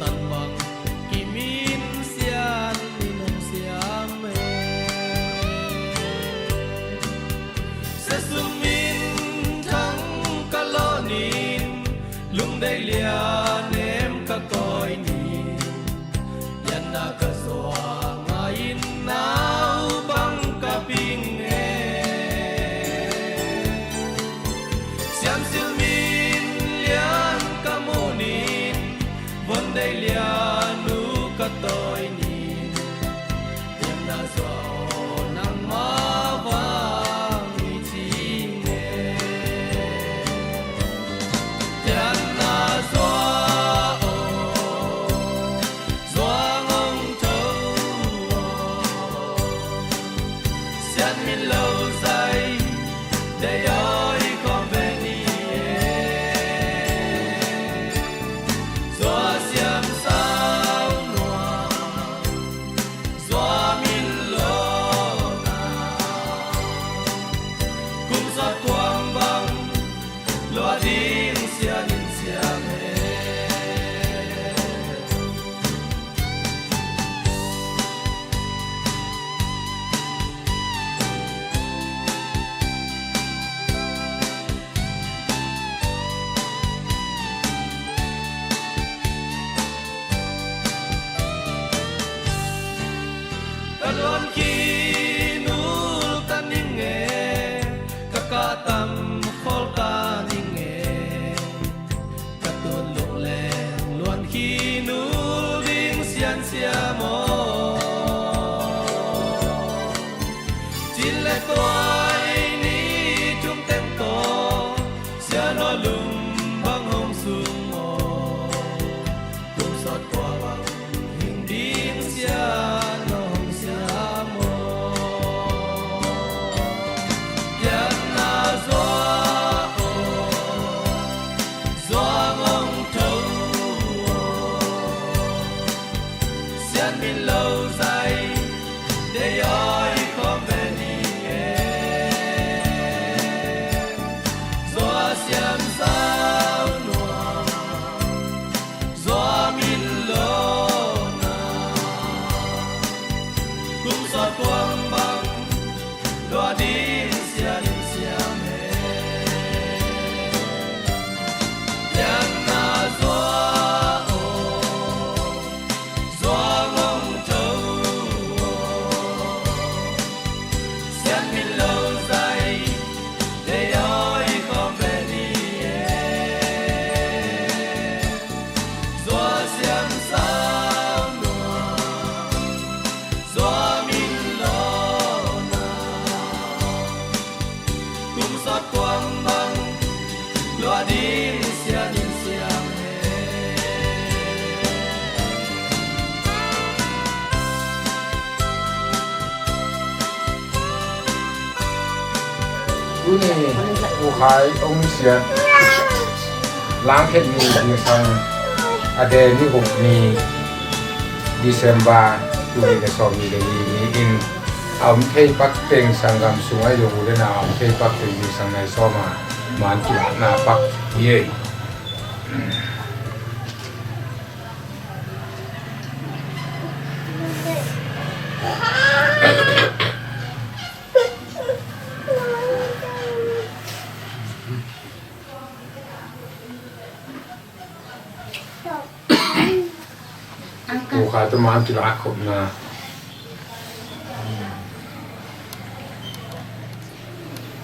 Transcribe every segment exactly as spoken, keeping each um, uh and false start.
Tan bang kimin Sian in hong siam e. Sia Sum Min Thang ka lawnin, lungdei lian em ka kawinin, lianna ka zuak ngaiin nau bang ka ping e. Siam Sil Min Lian ka munin, Von Dei Lian uh ka tawinin, lianna zuak aw nangma vang i cing e. Lianna zuak aw, zuak hong tho aw. Sian Min Lo Zai, Dei Awi khawm ve ni e. Zuak siam sau nuam, zuak min lawna, kum sawt kuang bang, lua ding Sian in siam e. Ka luan khin ul ta ning e, ka kah tam khol ta ning e. Ka tun luk leng luan khin ul ding Sian siam aw. Cin le tuai ni tum teng tawh, Sian aw lum bang hong sung aw. Kum sawt kua bang hing ding Sian aw hong siam aw. Lianna zuak aw, zuak hong tho aw. Sian Min Lo Zai, Dei Awi khawm ve ni e. Zuak siam sau nuam, zuak min lawna, kum sawt kuang bang, lua ding Sian in siam e. Lianna zuak aw, zuak hong tho aw. Sian Min Lo Zai, Dei Awi khawm ve ni e. Zuak siam sau nuam, zuak min lawna, kum sawt kuang bang, lua ding Sian in siam e. Tuni U Khai Ong Sian Langkhet ni zingsang a de ni guk ni December tul nih le sawmnih le li ni-in a om thei pak teng sanggam sungah zong u le nau a om thei pak teng zingsang nai sawma man kilakna pak hi ei. Pu Khai tawh man kilak khopna.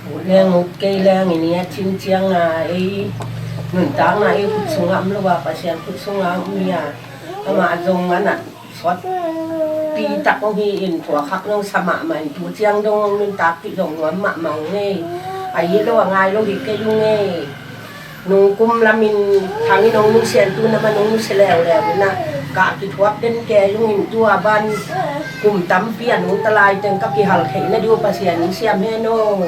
Ut leng ut kei leng in i a cin ciang a ei nuntakna ei khut sungah om lo a, Pasian khut sungah om hi a, amah zong a nat sawt pi tak hong hi in, tua khak nong sa mahmah in, tu ciang dong hong nuntak pi zong nuam mahmah ung ei. A hi lo a ngai lo hi kei ung ei. Nung kum lamin Thang in hong nusia in, tu nama nung nusia leuleu in a, ka kithuap den kei ung in, tua ban kum tampi a nungta lai teng ka kihal theihna diu Pasian in siam hen aw.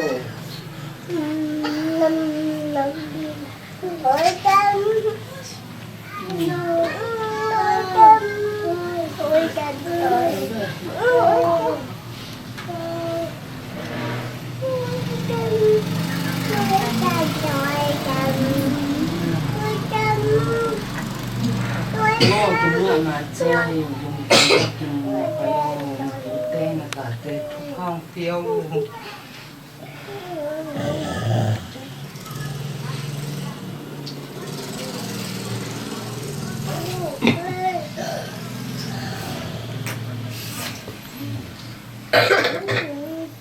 Aw, tua mah na cia hi, lungdam takin na pai aw, lungdam te na tate thupha hong pia aw.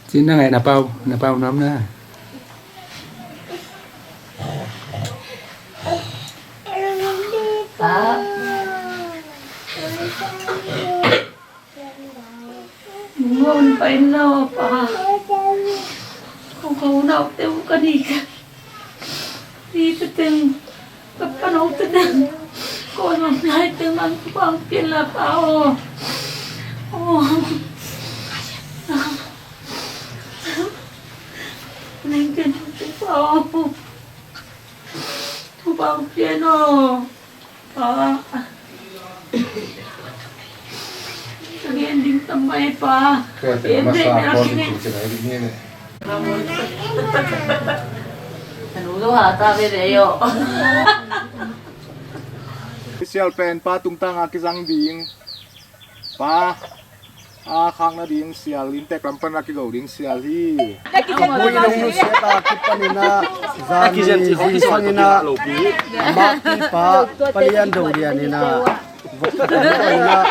Cin na ngai na pau, na pau nuam na. Pa. Nung a hun pai in la aw pa. Kong ka unaute uh ka ni ka ni te teng, ka panote teng, ka om lai teng nang thupha hong pia in la pa aw. Aw. Nang te nang thupha aw. Thupha hong pia in aw. Pa. Ka gen ding tam mai pa. Ka gen ding tam mai pa. Ka nu zo ha ta ve ve yo. Sial pen pa tungtang a kizang ding. Pa. A khak nading sial, inntek lam pan a kigo ding sial hi. Hong hong nusiat a kipan in ah, zan ni zingsang in ah, a makpi pa Palian Do Lian in ah, vok khat in ah,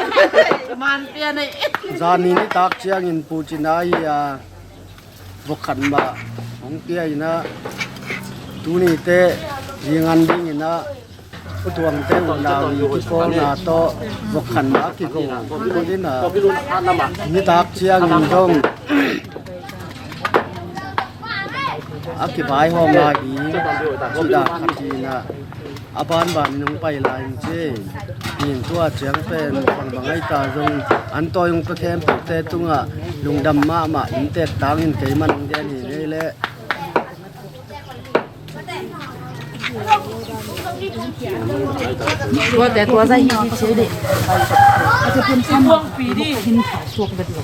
zan ni nitak ciangin Pu Cin a hi a, vok khat mah hong pia in ah, tuni teh zingan ding in ah, U Tuangte unau i kipawlna tawh vok khat mah a kigo khol in ah, nitak ciangin zong a kivaihawm lai ding, cih dan khat hi in ah, a banban in hong pai lai in ci. Nin tua ciang pen bangbang ahi ta zong an tawi hong pia khempeuhte tungah lungdam mahmah, inntek tangin keiman hong gen hi ngei leh. Tua te tua zai hi hi cia dih. A cia pun sam. Hin pha suak bet lo.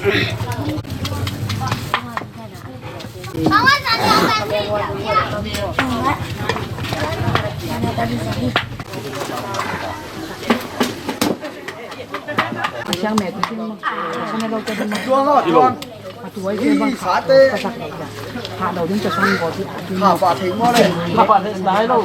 Siang me tu sin ma. Sana lo te ma. Tua lo, tua. A tu ai se bang kha. Kha lo ding ta sang ko ti. Kha fa thei mo le. Kha fa thei dai lo.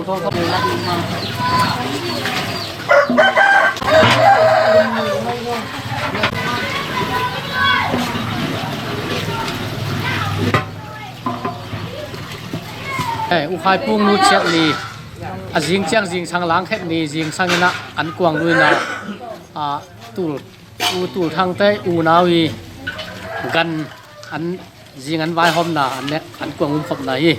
Eh, U Khai Pung nu ciak ni. A zing ciang zingsang langkhet ni zingsang in ah an kuang nu in ah, a, tul, U Tul Thangte unau i gan an zing an vaihawmna an nek an kuang umkhopna hi.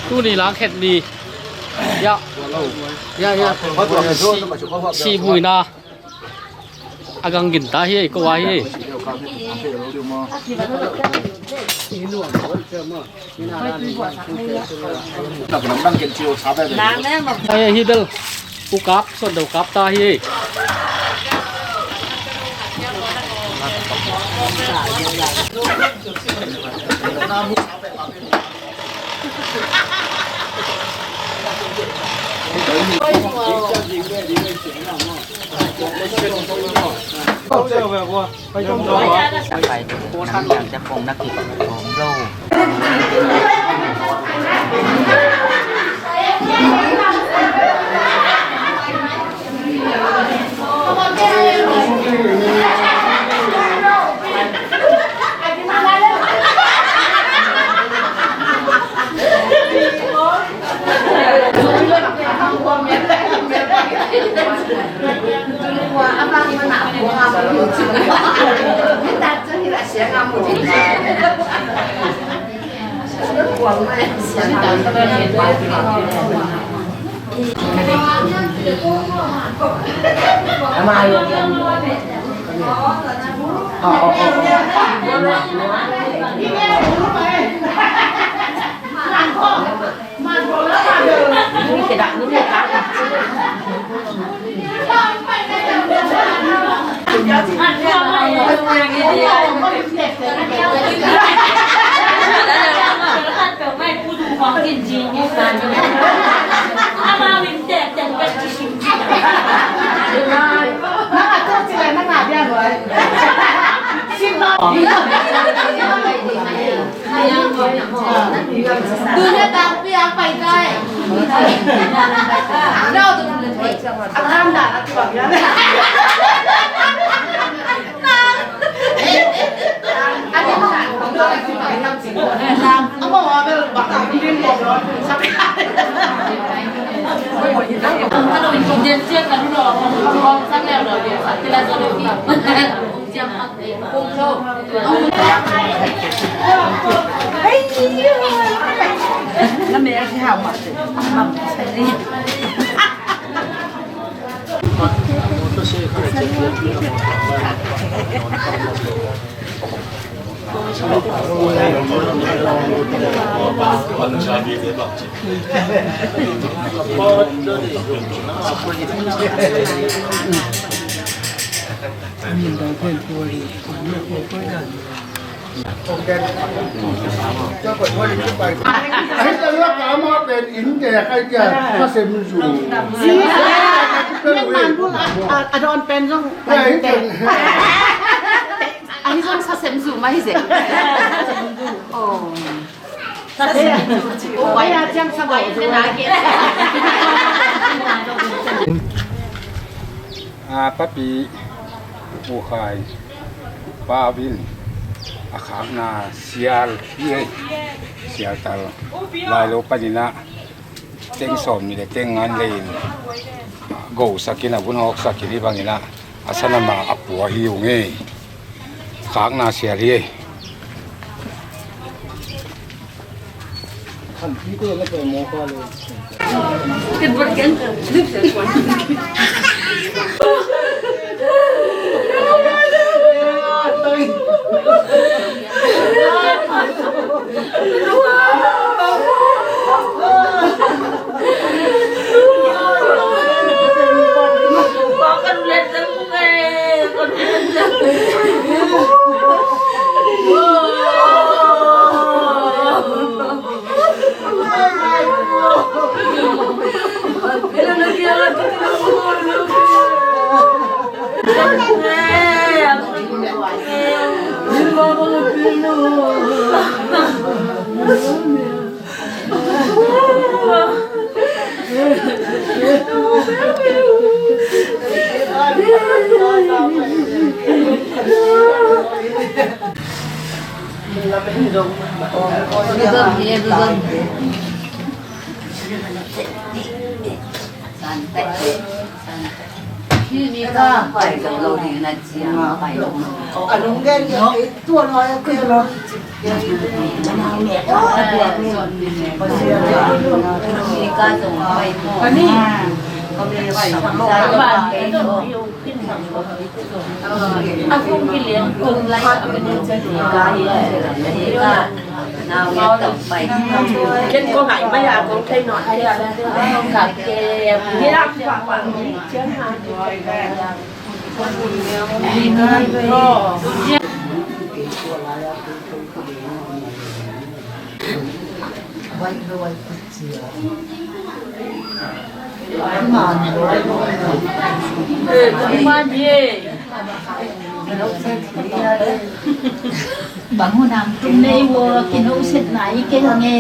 Tuni langkhet ni. Ya. Ya, ya. Si buina. A gang gin ta hi, ko wa hi. Ai, hi bel. U kap, son do kap ta hi. Dunia tapi apa itu, eh? Ada tu. Akan dah, aku bilang. Ai, tua lak a amah pen inn te a kai tia, ka sem zu. Zi, zi, zi, man bul a, a, a dawn pen zong, ai, pen. Ai, zong sa sem zu mai ze. Oh. Sa sem zu. Oh, ai, a ciang sa bai ze na ke. A, papi, Pu Khai, Pa Vin, a khakna sial hi ei, sial tal, lai lo panin ah, teng sawm nih le teng nga le in, go sak in a vun hawk sak in hi bangin ah, a sanam ah a pua hi ung ei, khakna sial hi ei. Ken ko ngai mai a kong thei nawn thei a. Ka ke ni a pa pa ni. Bang hun am tum nei wo, kino set nai ke nge.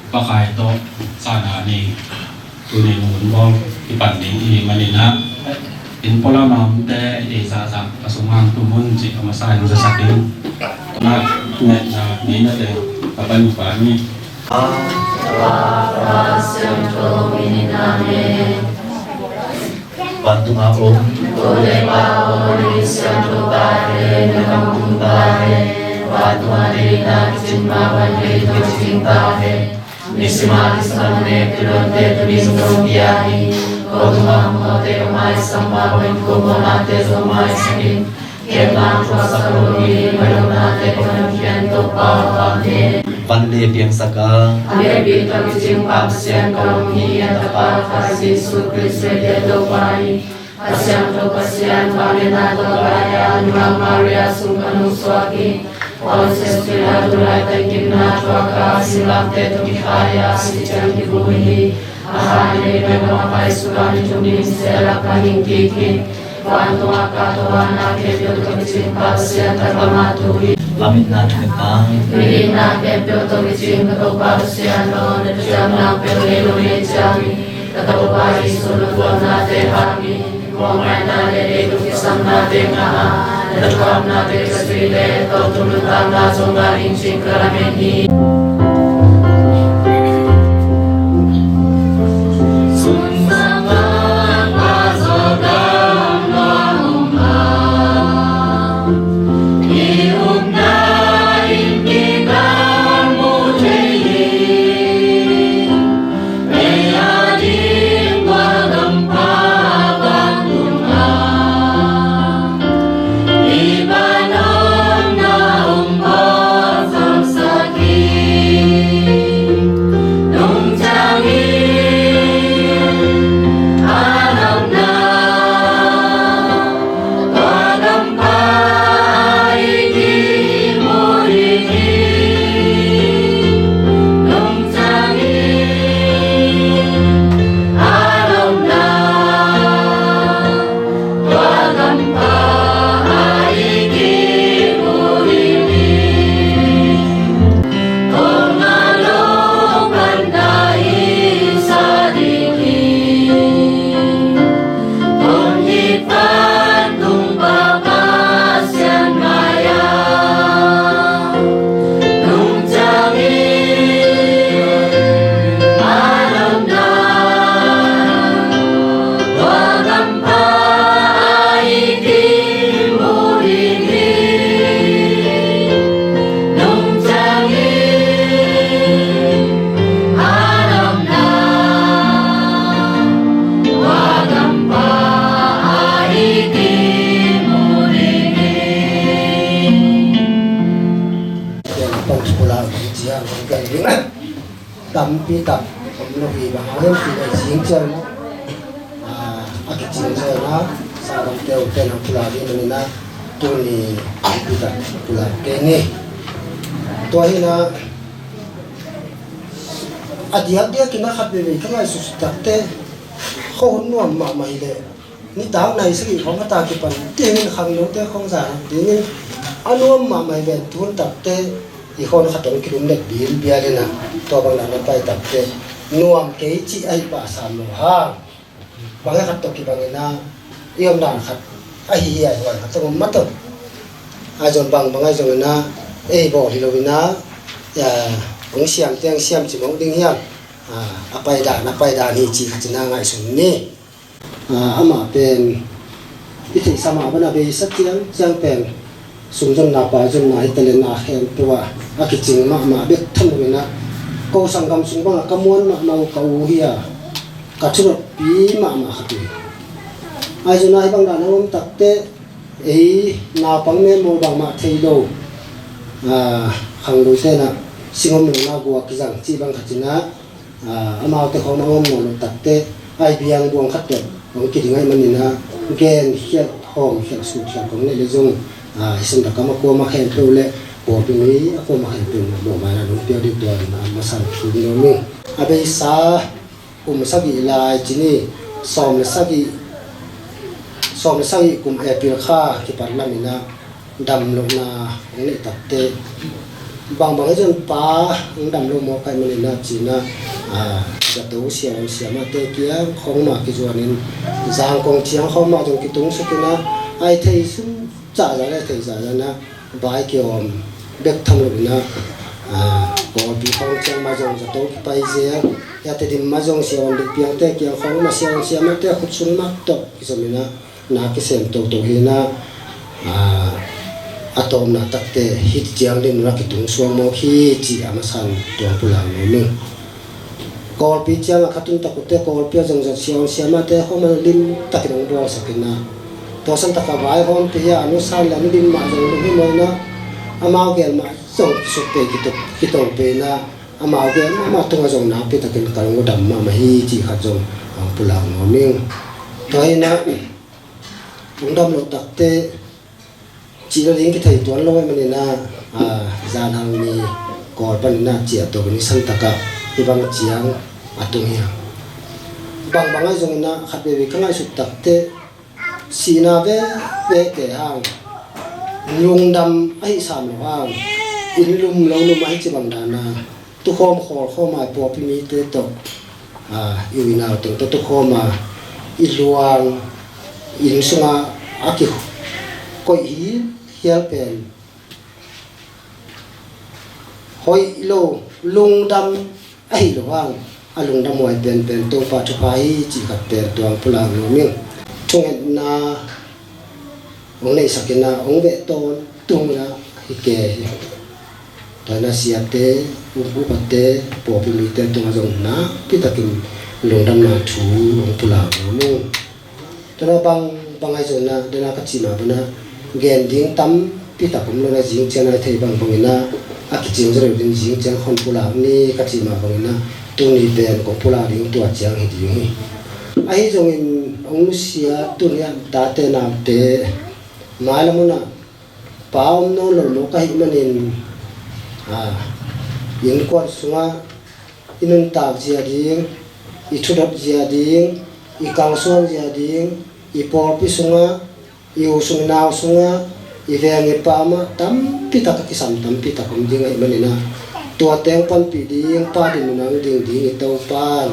Pakai tawh sana ni, tuni nunbawl kipan ding i hih manin ah, inn pualam a omte i zahzah a sungah tum un cih a masa in zasak in. Na, na, na, ni na te, a pan pa ni. Vantung a om. Tua le pa aw, na min siangtho ta hen, na gam tung ta hen. Vantung a ding na kicin mah bangin kicin ta hen. Nisim a kisam a nek kilonte tuni zong pia hi. Ko tungah mawhte ka maisak mah bangin ko mawhnate zong maisak in. Kemlang thuaksak lo hi, mailohnate ko Pasian Topa. Amen. Van le piangsak a, a biakpi tawh kicing pa Pasian ka om hi, a Tapa Kha Jesu Khrist veite Topa hi. A siangtho Pasian vangliatna tawh a gai a, Nungak Maria sung pan hong suak hi. Pontius Pilat tu laitak gimna thuak a, singlamteh tawh kikhai a, sih ciang kivui hi. A kha ni le mailam ah paisuk a, ni thum ni sia lak panin kik hi. Vantung a kah tua na khempeuh tawh kicing pa Pasian taklam a tu hi. Lametna thupha. Midikna khempeuh tawh kicing ka Topa Pasian aw, na thuciamna peuh ngei lo hi ciangin, ka Topa Jesu lungdamnate hangin, muangaihna le leitung kisamnate ngah a, na thukamnate ka zui leh, ka tung nuntakna zong ngah ding ci-in ka lamen hi. Tampi tak om lo hi, bang hang hiam cih leh zing ciang, ah, a kicing zaw in ah, sanggamte uh pen a pulak ding manin ah, tuni tampi tak pulak kei ni. Tua hi in ah, a diakdiak in ah khat veivei ka ngaihsutsut takteh, khuahun nuam mahmah hi leh, nitak nai sagih khawng khat a kipan dingin khangnote khawng zan dingin a nuam mahmah hi ven. Tuhun takteh i khuahun khat hong kilum let bilbial in ah, tua bang dah na pai takteh nuam kei cih ahi pah sam lo hang. Bang hi khat tawh kibang in ah, i omdan khat ahi hi a, hi wan khat tawh om mah tawh. Ahi zong bangbang ahi zongin ah, ei bawl hi lo in ah, hong siam tiang siam cimawh ding hiam? A, a paidan, a paidan hi cih khat in ah ngaihsun ni. Ah, amah pen i theihsa mah bang a beisa ciangciang pen sumzonna, paizonna hi talent a khempeuh ah a kicing mahmah bek tham lo in ah, ko sanggam sung bangah ka muan mahmah uh ka u hi a, ka thurotpi mahmah khat uh hi. Ahi zongin ah hih bang dan a om takteh ei naupang memmaw bangmah thei lo, ah, khangnote in ah sing om lo in ah gua kizang cih bang khat in ah, ah, amaute khawng a om nawn lo takteh, ai biang buang khat tawh hong kiding ahih manin ah, gen khialh, hawm khialh, sut khialh kong neih leh zong, ah, i senda kam a kuamah khempeuh leh pawlpi mi a kuamah khempeuh in ah bawm a in ah hong piak ding tua in ah a masa in thu ding om ing. A beisa kum sagih lai ci ni, sawm le sagih, sawm le sagih kum April kha kipat lam in ah damlohna hong neih takteh, Bangbang hi zong pa hong dam lo mawk ahih manin ah ci-in ah, a, zato siavuan siamahte kiang khawng mah kizuanin, Zangkong ciang khawng mah zong kitung sukin ah, a i theih sung zahzah le theih zahzah in ah, vai kiawm bek tham loin ah, a, Kawlpi khawng ciang mah zong zato kipai zel. Hia Tedim mah zong siavuan bek piangte kiang khawng mah siavuan siamahte khut sung mah tawh kizomin ah, na kisem toto hi in ah, a, a tawpna takte hih ciang din un ah kitung suak mawk hi cih a masa in tuang pulak nuam ing. Kawlpi ciang a khat tun tak uh teh Kawlpi ah zong zat siavuan siamahte khawng mah lim takin hong bawlsak in ah, tua san tak a vaihawmte hi a, a nusia in la lim mah zong lum hi maw in ah, amau gel mah zong kisuk pei kito, kito pei in ah, amau gel mahmah tungah zong nakpi takin ka lungdam mahmah hi cih khat zong hong pulak nuam ing. Tua hi in ah, lungdam loh takte cih nading kithei tuan lo ahih manin ah, a, zanhang ni Kawl panin ah ciah to ni san tak ah hih bang ciang a tung hi hang. Bangbang ahi zongin ah khat veivei ka ngaihsut takte sihna veve te hang, lungdam ahi sam lo hang, inn lum lo lum ahi ci bang dan a tukhawm khawlkhawm a i pawlpi mite tawh, a, i u i nau teng tawh tukhawm a i luang inn sungah a kikoih hi hial pen hoih lo, lungdam ahi lo hang, a lungdam huai penpen Topa thupha hi cih khat pen tuang pulak nuam ing. Thungetna hong neihsak in ah hong veh tawntung in ah hi kei hi. Tua in ah siate, upate, pawlpi mite tungah zong nakpi takin lungdamna thu hong pulak nuam ing. Tua in ah bang, bang ahi zongin ah, tua in ah ka cih mah bangin ah gen ding tampi tak om lo in ah, zing ciang a i theih bangbangin ah, a kicing zaw lo ding, zing ciang khawng pulak ni ka cih mah bangin ah, tuni pen kong pulak ding tua ciang hi ding hi. Ahi zongin hong nusia tuni a tate naute mailam hun ah pa om nawn lo mawk ahih manin, a, innkuan sungah i nuntak zia ding, i thudot zia ding, i kalsuan zia ding, i pawlpi sungah, i u sung i nau sungah, i veng i pam ah tampi tak a kisam tampi tak om ding ahih manin ah, tua teng panpih ding, pa dinmun a hong ding ding i Topa in,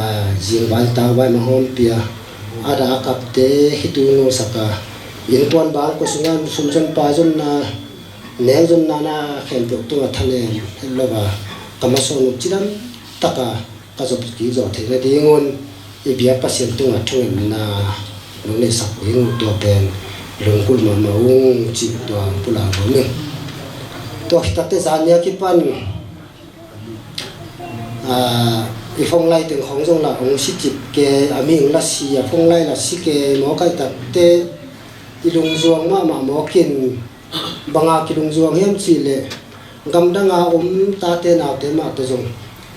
a, zingvai tauvai mah hong pia, a dak a kapte khitui ngolsak a, innkuan bang kua sungah sum zon pai zonna, nek zonna na khempeuh tungah thanem het lo a, ka masuan uh cidam tak a ka zop kik zawh theih nadingun i biak Pasian tungah thungetna nong neihsak uh hi ung. Tua pen lunggulh mahmah ung cih tua pulak nuam ing. Tua khit takte zan ni a kipan, a, i phone line teng khawng zong lah hong si cip kei, a mihing lah si, a phone line lah si kei mawk ahih takte i lungzuang mahmah mawk in, bang a kilungzuang hiam cih leh gamdang a om tate naute mah tawh zong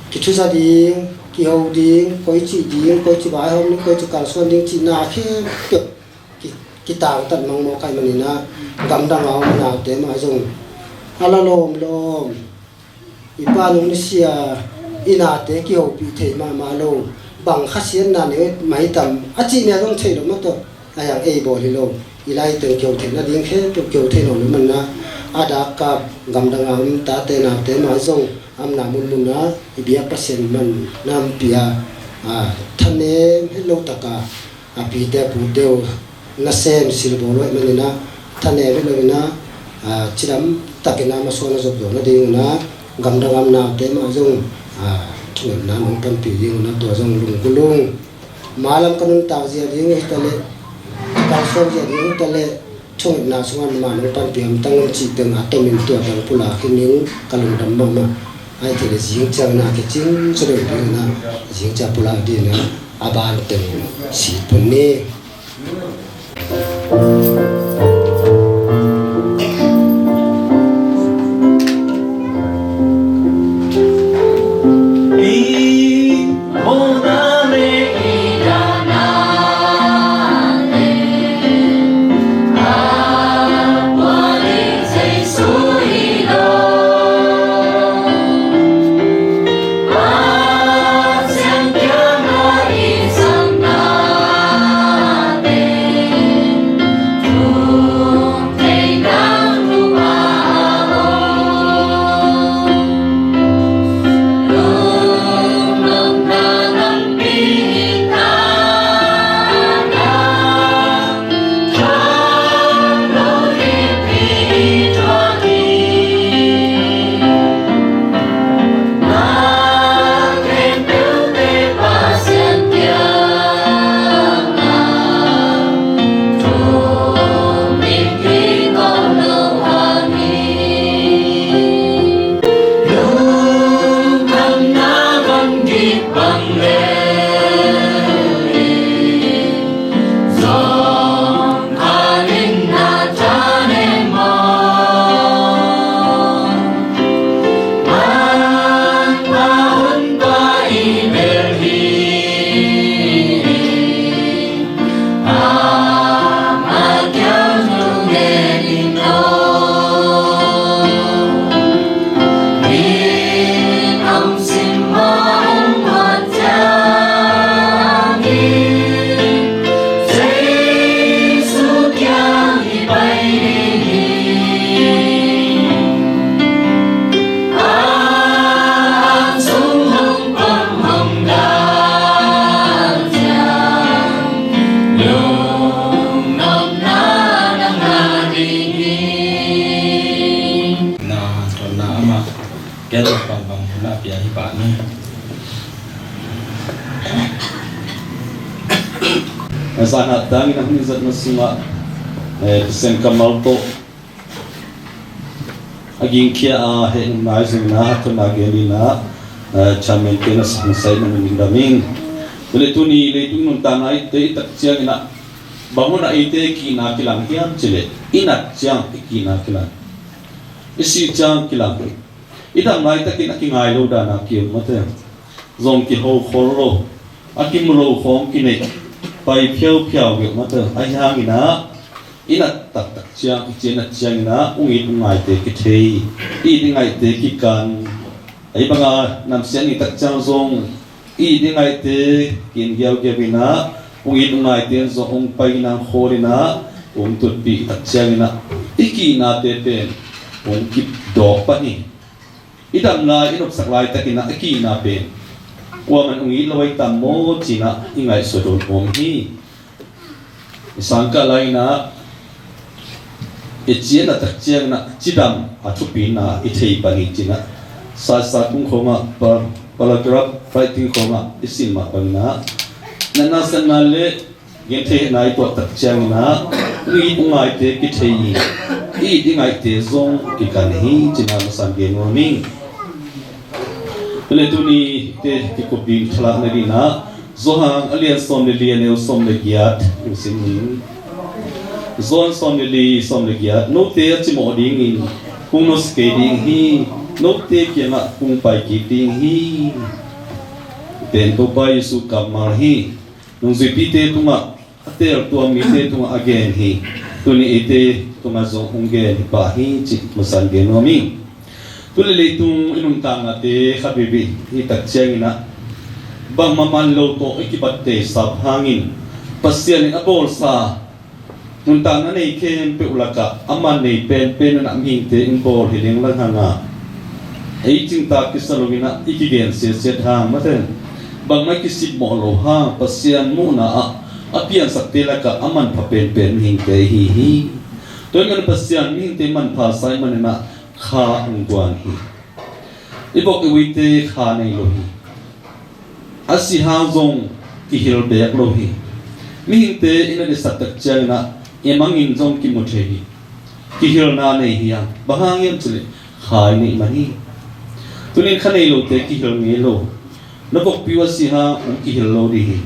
kithuza ding, kiho ding, koici ding, koici vaihawm ding, koici kalsuan ding cihna khempeuh ki, kitangtat mang mawk ahih manin ah, gamdang a om naute mah zong a la lawmlawm, i pa nong nusia, i nate kihopih thei mahmah lo, bang khasiatna nei mah hi tam a cihna zong thei lo mah tawh, a hiang ei bawl hi lo. I lai teng kiho theih nading khempeuh kiho thei lo lo manin ah, a dak kap gamdang a om tate naute mah zong a omna munmun ah i biak Pasian man na hong pia, a, thanem het lo tak a, a pite a pute uh nasem silbawl uh ahih manin ah, thanem het lo in ah, a, cidam takin ah masuan a zop zawh nadingun ah, gamdang a om naute mah zong, a, thungetna nong panpih dingun ah tua zong lunggulh ung. Mailam ka nuntak zia ding uh hi ta leh, ka kalsuan zia ding uh hi ta leh, thungetna sungah mah nong panpih hamtang un cih teng a tomin tua teng pulak hi ning, ka lungdam mahmah. Ahih kei leh zing ciang in ah kicing zaw lo ding in ah, zing ciang pulak ding in ah, a ban teng sit phot ni. Na amah ken bangbang hun a pia hi pah ni. A zan a tangin a hun zatna sungah, eh, Pasian kammal tawh a gingkhia a heh nai zongin a hathawn a gen in a, eh, chairman te na sangsai man in dam in. Tule tuni leitung nuntakna i te i tak ciangin a bang hun a eite kihna kilang hiam cileh i nat ciang i kihna kilang. I si ciang kilang. I dam laitakin a kingai lo dana kiom mate. Zong kiho khol lo. A kimu lo khawng kineih. Pai phiau phiau geuh mate. Ahi hangin a i nat taktak ciang, i cian nat ciangin a ung it ung ngaite kithei. I it i ngaite kikan. Ahi banga namsian i tak ciang zong i it i ngaite kin giaugiau in a, ung it ung ngaite in zong ung pai in a, ung khawl in a, ung tutpih tak ciangin a i kihnate pen ung kidawk pan hi. I dam lai, i nopsak laitakin a i kihna pen kuaman ung it lo ahi tam maw ci-in a i ngaihsut un om hi. I sangkah lai-in a i cian a tak ciangin a cidam a thupina i thei pan hi ci-in a, saisa kung khawngah, pa-, paragraph writing khawngah i sin mah bangin a, natna satna le gentheihna i tuah tak ciangin a, i it i ngaite kithei hi, i it i ngaite zong kikan hi ci-in a masan gen nuam ing. Tule tuni te kikup ding thalak nading in a, Johan a lian sawm le li a neu sawm le giat hong sim ning. Johan sawm le li sawm le giat, note a cimawh dingin kong nusia kei ding hi, note kiangah kong pai kik ding hi. Pen Topa Jesuh kammal hi. Nungzuipite tungah a teel tuam mite tungah a gen hi. Tuni eite tungah zong hong gen hi pah hi cih masan gen nuam ing. Tule leitung i nuntaknate khat veivei hi tak ciangin a, bangmah man lo tawh i kibat teisap hangin Pasian in a bawlsa nuntakna nei khempeuh lakah a man nei penpen in a mihingte in bawl hi lenglang hang a, ei cingtak kisa lo-in a i kigen siatsiat hang mate. Bangmah i kisimmawh lo hang Pasian muhna ah a piansakte lakah a manpha penpen mihingte i hi hi. Tua ahih manin Pasian mihingte manpha sa ahih manin a kha hong guan hi. I vok i uite kha nei lo hi. A si hang zong kihil beek lo hi. Mihingte in a deihsak tak ciangin a i mangin zong kimu thei hi. Kihilna nei hi hang, bang hang hiam cileh kha i neih man hi. Tunin kha nei lote kihil ngei lo. Na vokpi uh a si hang hong kihil lo ding hi.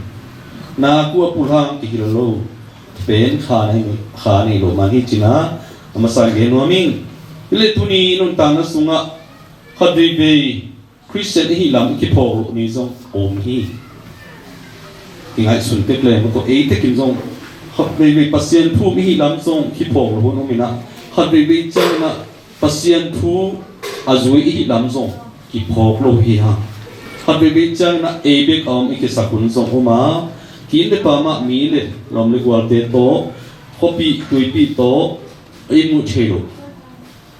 Na kua pul hang kihil lo. Pen kha nei, kha nei lo man hi ci-in a, a masa gen nuam ing. Hi leh tuni nuntakna sungah khat veivei Khristian i hih lam i kiphawk loh ni zong om hi. I ngaihsun tek leng mah tawh ei tekin zong khat veivei Pasian thu i hih lam zong kiphawk loh hun om in a, khat veivei ciangin a Pasian thu a zui i hih lam zong kiphawk lo hi hang. Khat veivei ciangin a ei bek a om i kisak hun zong om a, ki-inn le pam ah mi le lawm le gualte tawh, khuapih tuipih tawh i muh thei loh,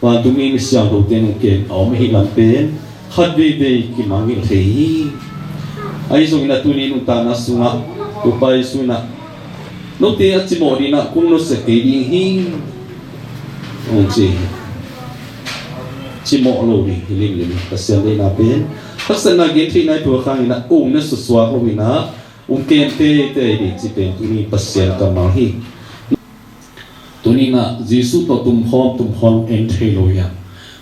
vantungmi misiangthote nung kem a om i hih lam pen khat veivei kimangngilh thei hi. Ahi zongin a tuni nuntakna sungah Topa Jesuh in a, note a cimawh dingin a kong nusia kei ding hi, hong ci hi. Cimawh lo ding hi limlim hi. Pasian deihna pen haksatna gentheihna i tuak hangin a ung na susuak lo-in a ung kem teitei ding cih pen tuni Pasian kammal hi. Tuni-in a Jesuh tawh tumkhawm tumkhawm en thei lo hi hang.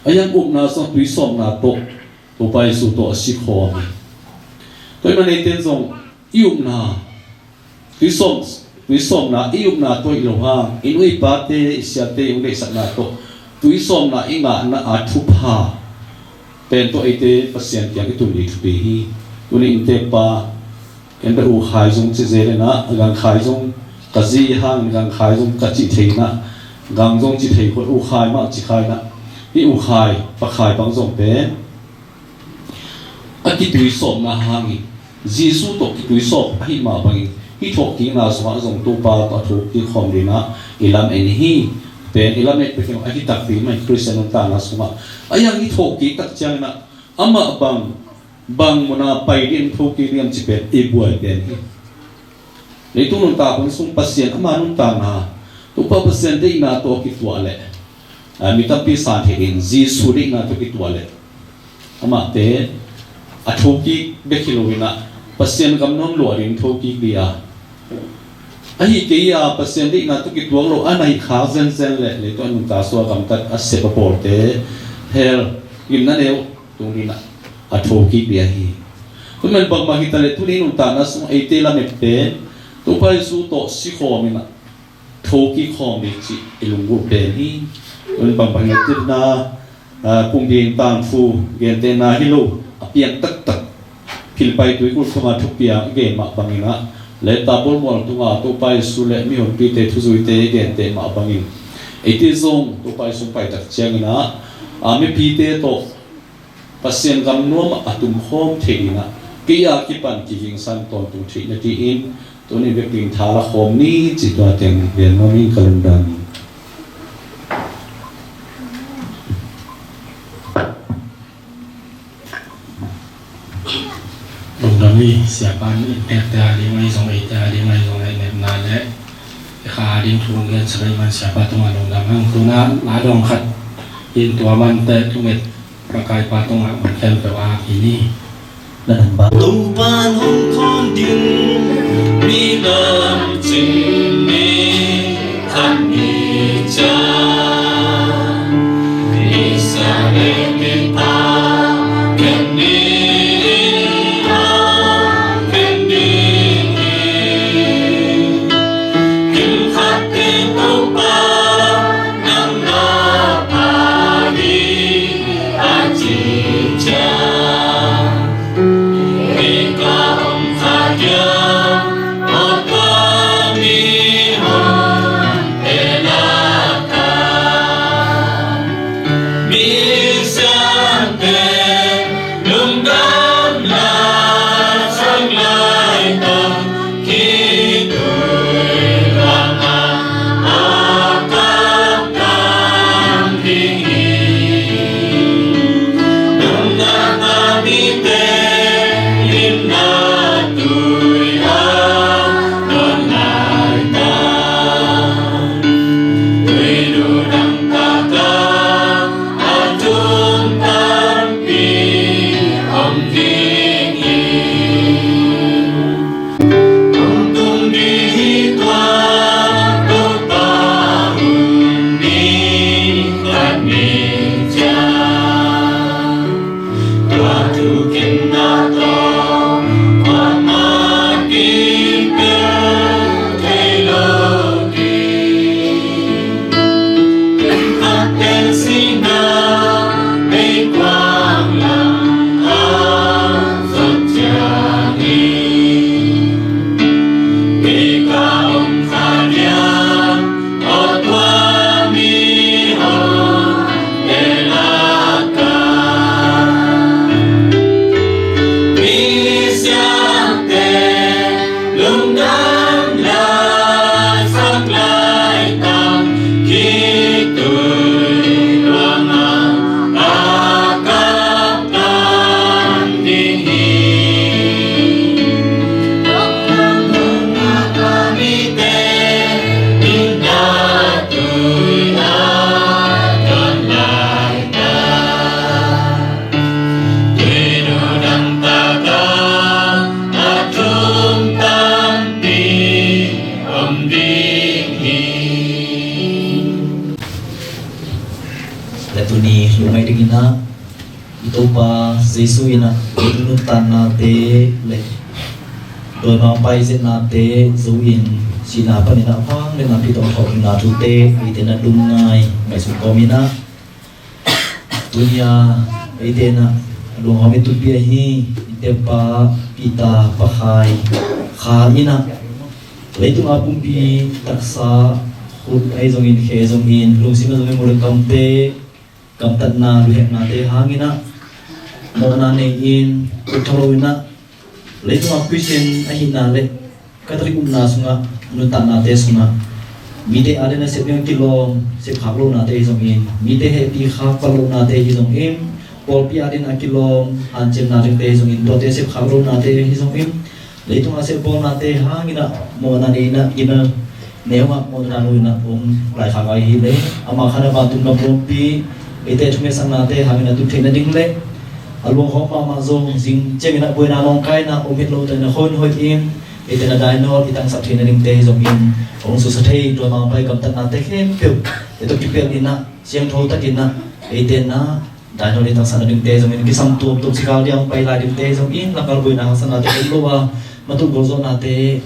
A yang upna sungah tuisawpna tawh Topa Jesuh tawh a si khawm hi. Tua ahih manin eite in zong i upna, tuisawm, tuisawpna, i upna tawh hi lo hang, i nu i pate, i siate i hong deihsakna tawh tuisawpna i ngahna a thupha pen tawh eite Pasian kiang i tun ding thupi hi. Tuni inntek pa, ken bel U Khai zong ci zel in a, Gang Khai zong ka zi hang, Gang Khai zong ka cih thei in a, Gang zong ci thei khol, U Khai mah ci kha in a, hih U Khai, Pa Khai bang zong pen a kituisawpna hangin, Jesuh tawh kituisawp ahih mah bangin, hih thawhkikna sungah zong Topa tawh a thawhkik khawm dingin a i lamen hi. Pen i lamen pek hi a, hi takpi mah hi Khristian nuntakna sungah. A yang i thawhkik tak ciangin a, amah bang, bang mun a pai ding, thawhkik ding cih pen i buai pen hi. Leitung nuntak hun sung Pasian ama nuntakna, Topa Pasian deihna tawh a kituah leh, a, mi tampi san theih in Jesu deihna tawh kituak leh amahte a thokik bek hi lo in ah Pasian gam nuam luah ding thokik ding a, ahi kei a Pasian deihna tawh kituak lo a na hih khak zenzen leh leitung a nungta suak gamtat a sep a pawlte hell gimna neu tung ding ah a thokik ding ahi. Tua man bangmah hi ta leh tuni nuntakna sung eite lamet pen Topa Jesu tawh sikhawm in ah thokik khawm ding cih i lunggulh pen hi. Tua man bangmah hi ta leh, a, pumpi in tangthu gentehna hi lo a piang taktak Philippi tuikulh thonga thupiang i gen mah bangin ah, leh Tabor mual tunga Topa Jesu leh mihompite thuzuite i genteh mah bangin eite zong Topa Jesu pai tak ciangin ah, a, mipite tawh Pasian gam nuam ah a tumkhawm thei ding ah kei a kipan kigingsan tawntung theih na dingin tuni bek ding tha la khawm ni cih tua teng gen nuam ing ka lungdam hi. Lungdam hi. Siapa in i hekte a ding ahi zong, eite a ding ahi zong, i hekna leh i kha a ding thu gen sak ahih man Siapa tungah lungdam hang. Tu-in ah la dawng khat in tua mante thunget Pakaipa tungah man khempeuh a ki ni. Topa hong khawm ding mi lam cing ni khat ni ciang. Israel mipa khen ni a khen ding hi. Kim khat te Topa nang na pha hi a ci ciang. Hika om kha diam, aw tua mi hong e laka. Mi siate lungdam la sang lai tang. Hong tung ding hi tua Topa hun ni khat ni ciang. Tua thukhenna tawh kuamah kipel thei lo ding. Khat pen sihna meikuang lam a zot ciang hi. Kei ka om kha diam, aw tua mi hong e laka. Mi siate lungdam la sak lai tang, khitui luang a a kap tang ding hi. Mite in a tui a don lai tang. Tuni lungngaih dingin ah i Topa Jesu in ah i nuntaknate le dawi mangpai zetnate zo in sihna panin ah vang le napi tawh a khauhna thute eite na lungngai ngaihsut kawmin ah Tuni a eite in ah lunghawm i tupi ahi i tepa Peter Pakhai Kha in ah leitung a pumpi taksa khut ahi zongin khe zongin lungsim a zongin mulekamte gamtatna luheknate hangin ah mawhna nei in kutthalo in ah Leitung a Khristian ahihna le Catholic upna sungah nuntaknate sungah mite adin a sep ding a kilawm sepkhak lohnate hi zongin mite hehpihkhak pal lohnate hi zongin pawlpi adin a kilawm hanciamna dingte hi zongin tuate sepkhak lohnate hi zongin leitung a sepbawlnate hangin ah mawhna nei in ah gina Neu ah mawhna nuina om laikhak a hi le, ama khan a vantung gam pumpi eite thungetsaknate hangin a tut theih nading le a luanghawm mahmah zong zing ciangin a buaina nawngkaina om het lo takin a hoihhoih in eite na dainawl i tangsak theih nadingte hi zongin hong susia thei tua mangpai gamtatnate khempeuh eite tawh kipelh in a siangtho takin a eite na dainawl i tangsak nadingte zongin kisam tuamtuam sikal diang pai lai dingte zongin langkal buaina haksatnate om lo a matuh gualzawhnate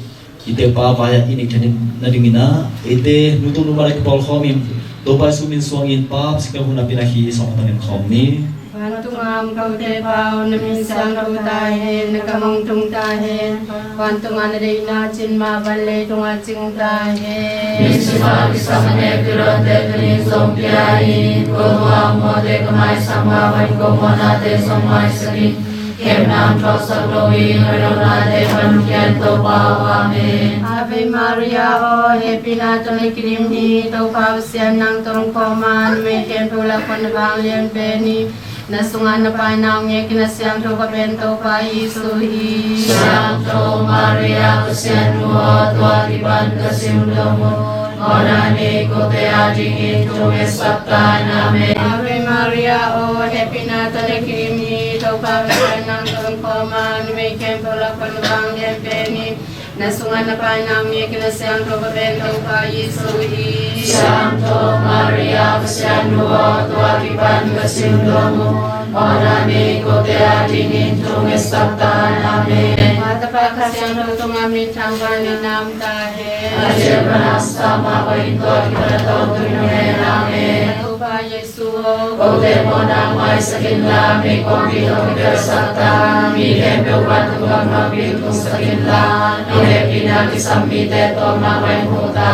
i Topa vai-ah i neih theih nadingin a eite nu tung nu mah le kipawlkhawm in Topa Jesu min suangin Pa, Pasian ka hun a pina hi sawng a tangin khawm ni. Vantung a om kote Pa aw, na min siangtho ta hen, na gam hong tung ta hen. Vantung a na deihna cih mah bang leitungah cih ta hen. Ni sungah kisam a nek pilonte tuni zong pia in, ko tua mawhte ka maisak mah bang ko mawhnate zong maisak in. Kemnam thuaksak lo in, a lawmnate pan hong kiat Topa aw. Amen. Ave Maria aw, hehpihna tawh na kidim hi, Topa Pasian nang tawh om khawm a, numei khempeuh lak pan na vanglian pen hi. Na sungah na paina hong ngekin a siangtho ka pen Topa Jesu hi. Siangtho Maria Pasian nu aw, tua kipan ka sim dong un. Mawhna nei kote adingin thungetsak ta in. Amen. Ave Maria aw, hehpihna tawh na kidim hi, Topa Pasian nang tawh om khawm a, numei khempeuh lak pan na vanglian pen hi. Na sungah na paina hong ngekin a siangtho ka pen Topa Jesu hi. Siangtho Maria Pasian nu aw, tua kipan ka sim dong un. Mawhna nei kote adingin thungetsak ta in. Amen. Pa, Tapa, Kha Siangtho tungah minthang bangin a om ta hen. A cil pan a om sa mah bangin tua kipan a tawntung hi. Amen. Topa Jesu aw, kote mawhna maisak inla, meikuangpih tawh kipelsak ta, mi khempeuh vantung gam nakpi tungsak inla, na hehpihna kisam mite tawh mah bangin hong ta.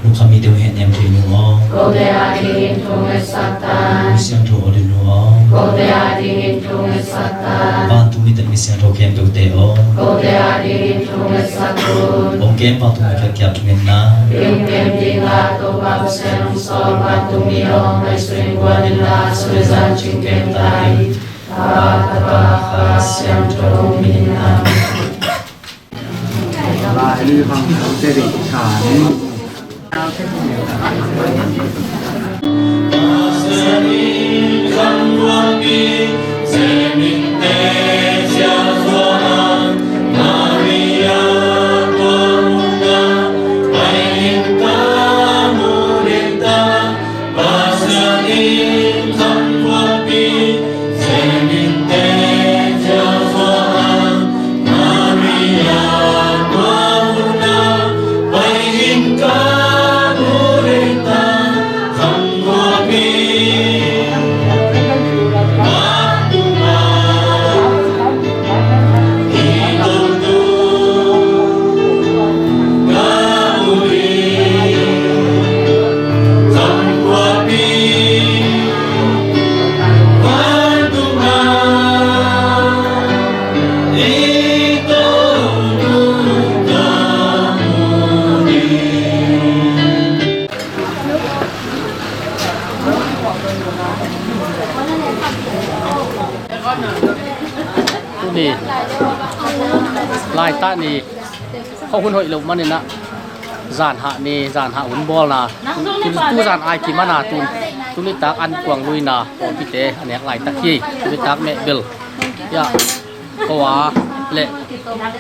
Lungkham mite hong hehnem thei nu aw, kote adingin thungetsak ta. Mi siangtho Audrey nu aw, kote adingin thungetsak ta. Vantung mite mi siangtho khempeuhte aw, kote adingin thungetsak un. Hong kem vantung mi khat kiap thungetna, hong kem ding a Topa Pasian hong sawl vantung mi aw, ngaihsun in guan inla, sun le zan cing kem ta in. Pa, Tapa, Kha Siangtho min in. Amen. Tuni laitak ni khuahun hoih loh manin ah zanhah ni, zanhah hun bawlna. Tu, tu zan ai kim a na tun, tu nitak an kuang luina pawlpite a nek laitak hi. Tu nitak meh bel, ya, ko a le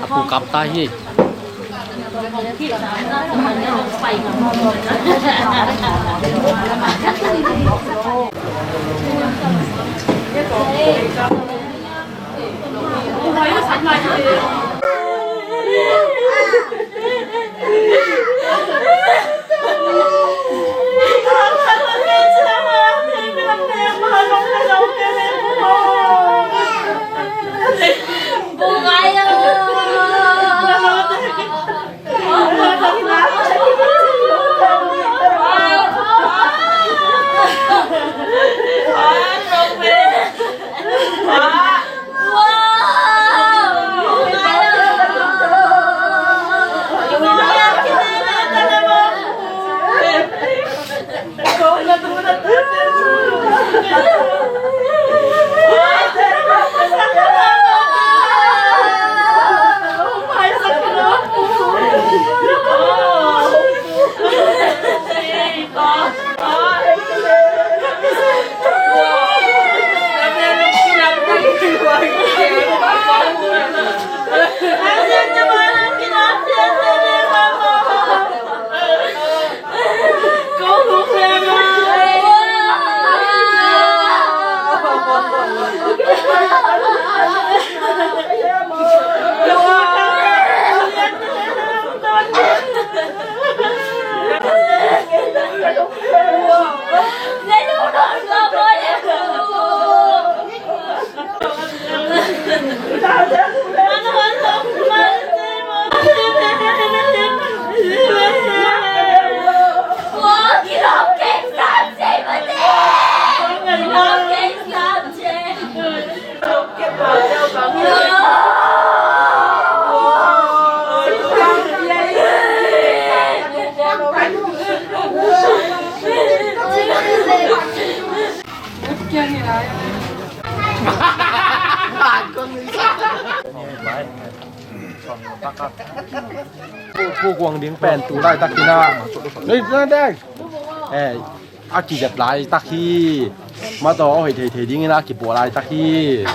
a pu kap ta hi. Pu Guang ding pen tu laitak hi na. Nei, nei, nei. Eh, a kizep laitak hi. Mataw a hoih theithei dingin a kipuah laitak hi.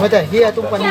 Mate, hi a tung pan hi.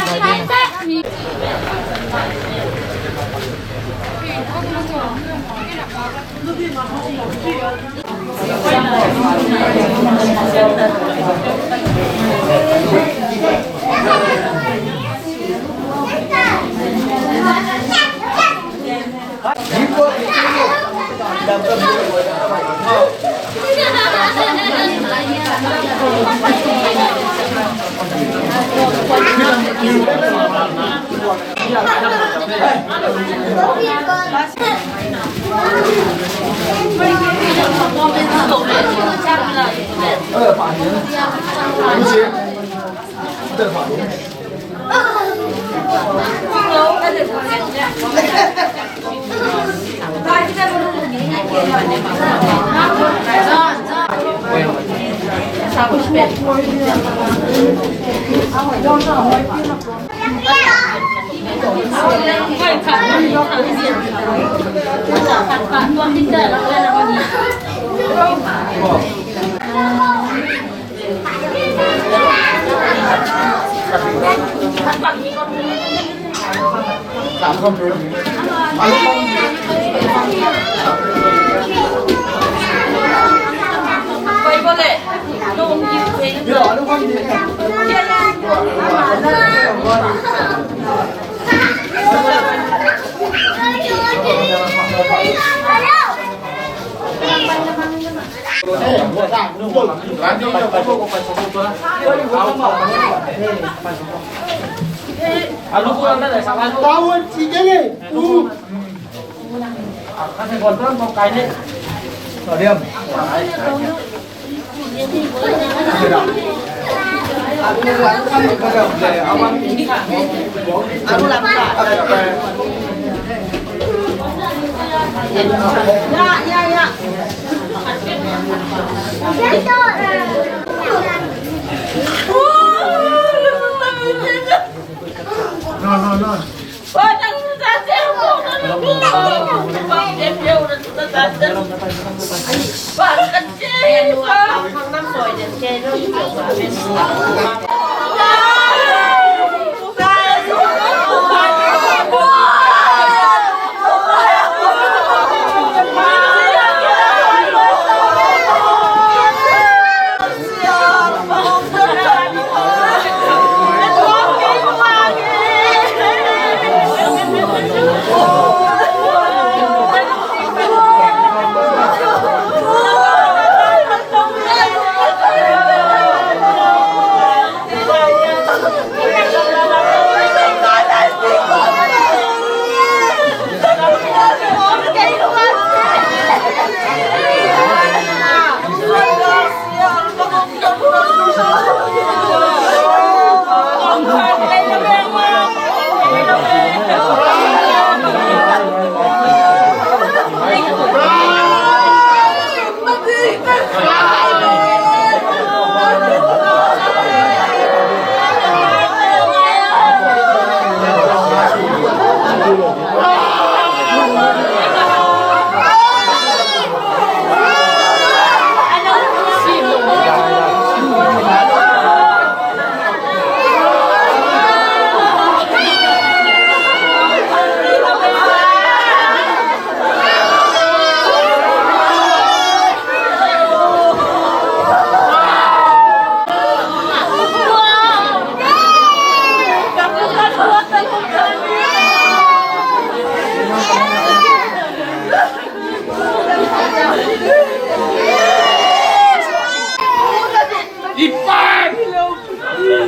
I pan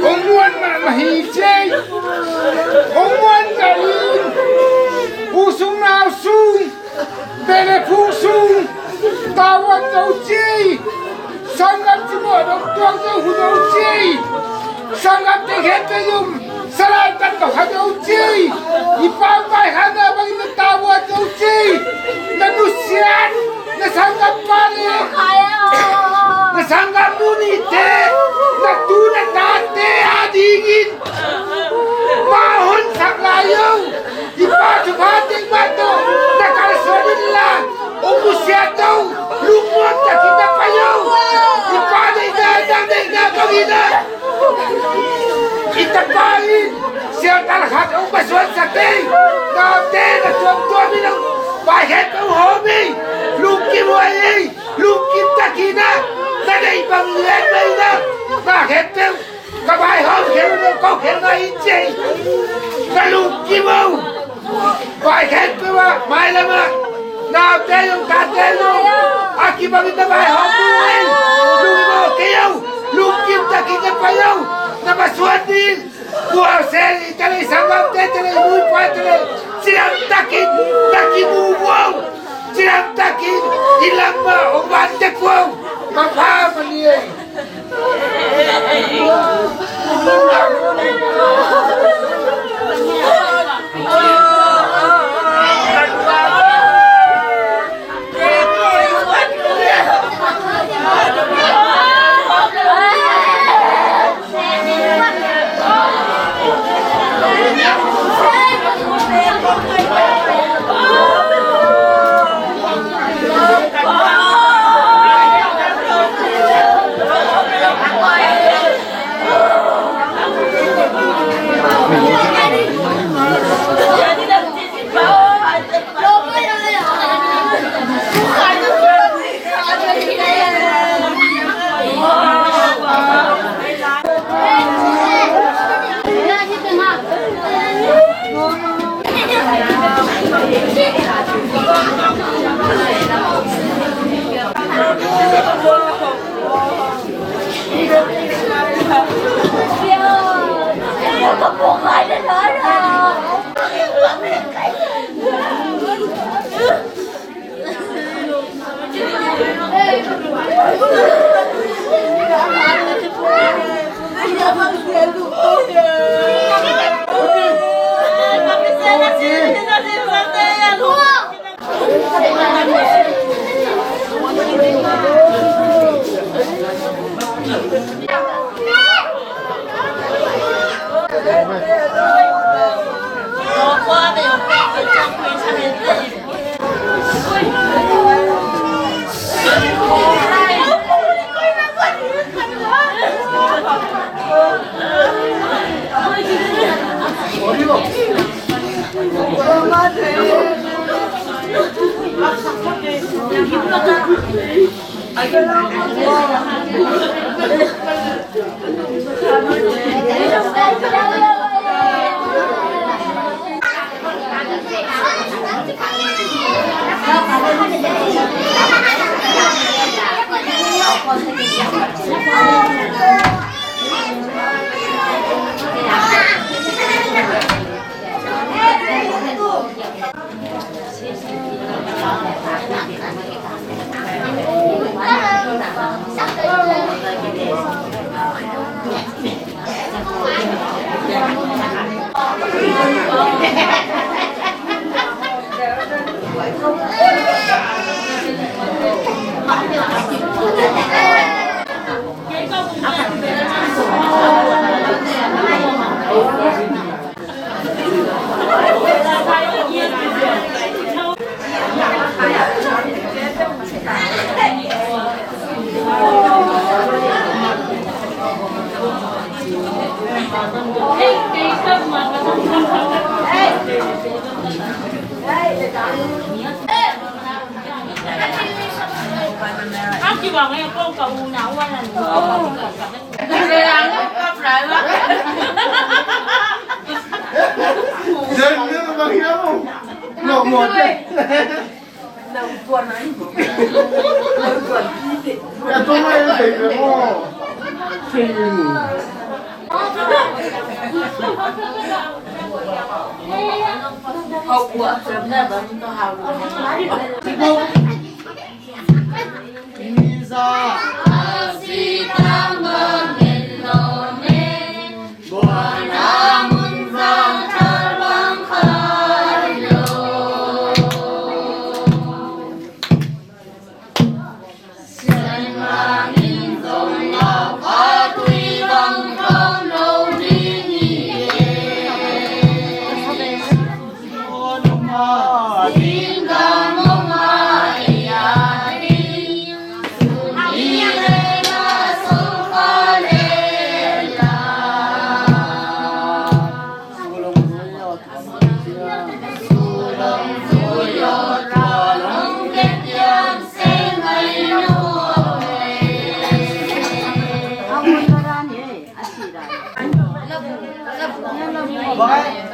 hong muan mahmah hi ci ei. Hong muan zahin, u sung nau sung, beh le phung sung tavuan zo ci ei. Sanggam cimawh dong tuang zo hu zo ci ei. Sanggam teng khempeuh zong salaitan bang kha zo ci ei. I pau pai kha na bangin na tavuan zo ci ei. Na nusiat Ite, na tu na tate adingin mah honsak lai o. I Pa thupha teng mah tawh na kalsuan inla, hong nusia to. Lungnuam takin na pai o. I Pa deihna, nang deihna bangin ah, i tapa in sialtal khat hong pasuansak ei. Nate na tuamtuam in hong pai khempeuh hawm ei. Lungkim huai ei. Lungkim takin ah, na deih bang lian mah in ah, na khempeuh ka vaihawm khe lo, ko khe lo na hi ci ei. Ka lungkim o. Vai khempeuh ah, mailam ah naute zong, tate zong a kibangin na vaihawm ding ei. Lungkim o, kei o. Lungkim takin na pai o. Na masuan ding. Kua sel i telei, sanggamte telei, nuipa telei, cidam takin na kimu uh o. Cidam takin i lam ah hong vante kua o. Ka pha mah ni ei. Pai,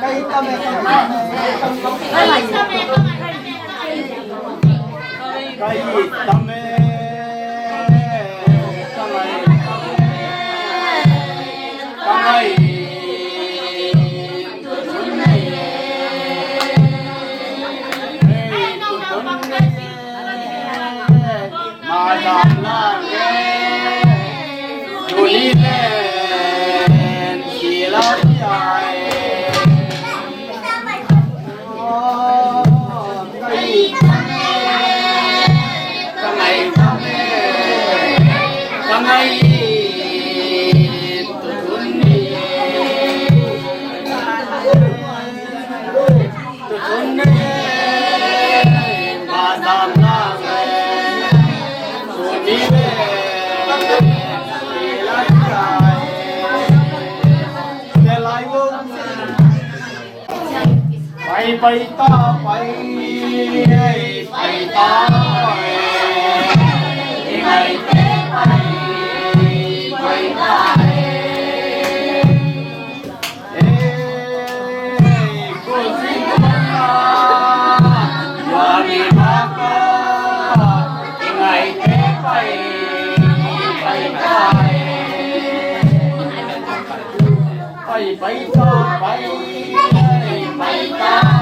pai ta, pai, pai ta, pai, pai ta, pai, pai ta.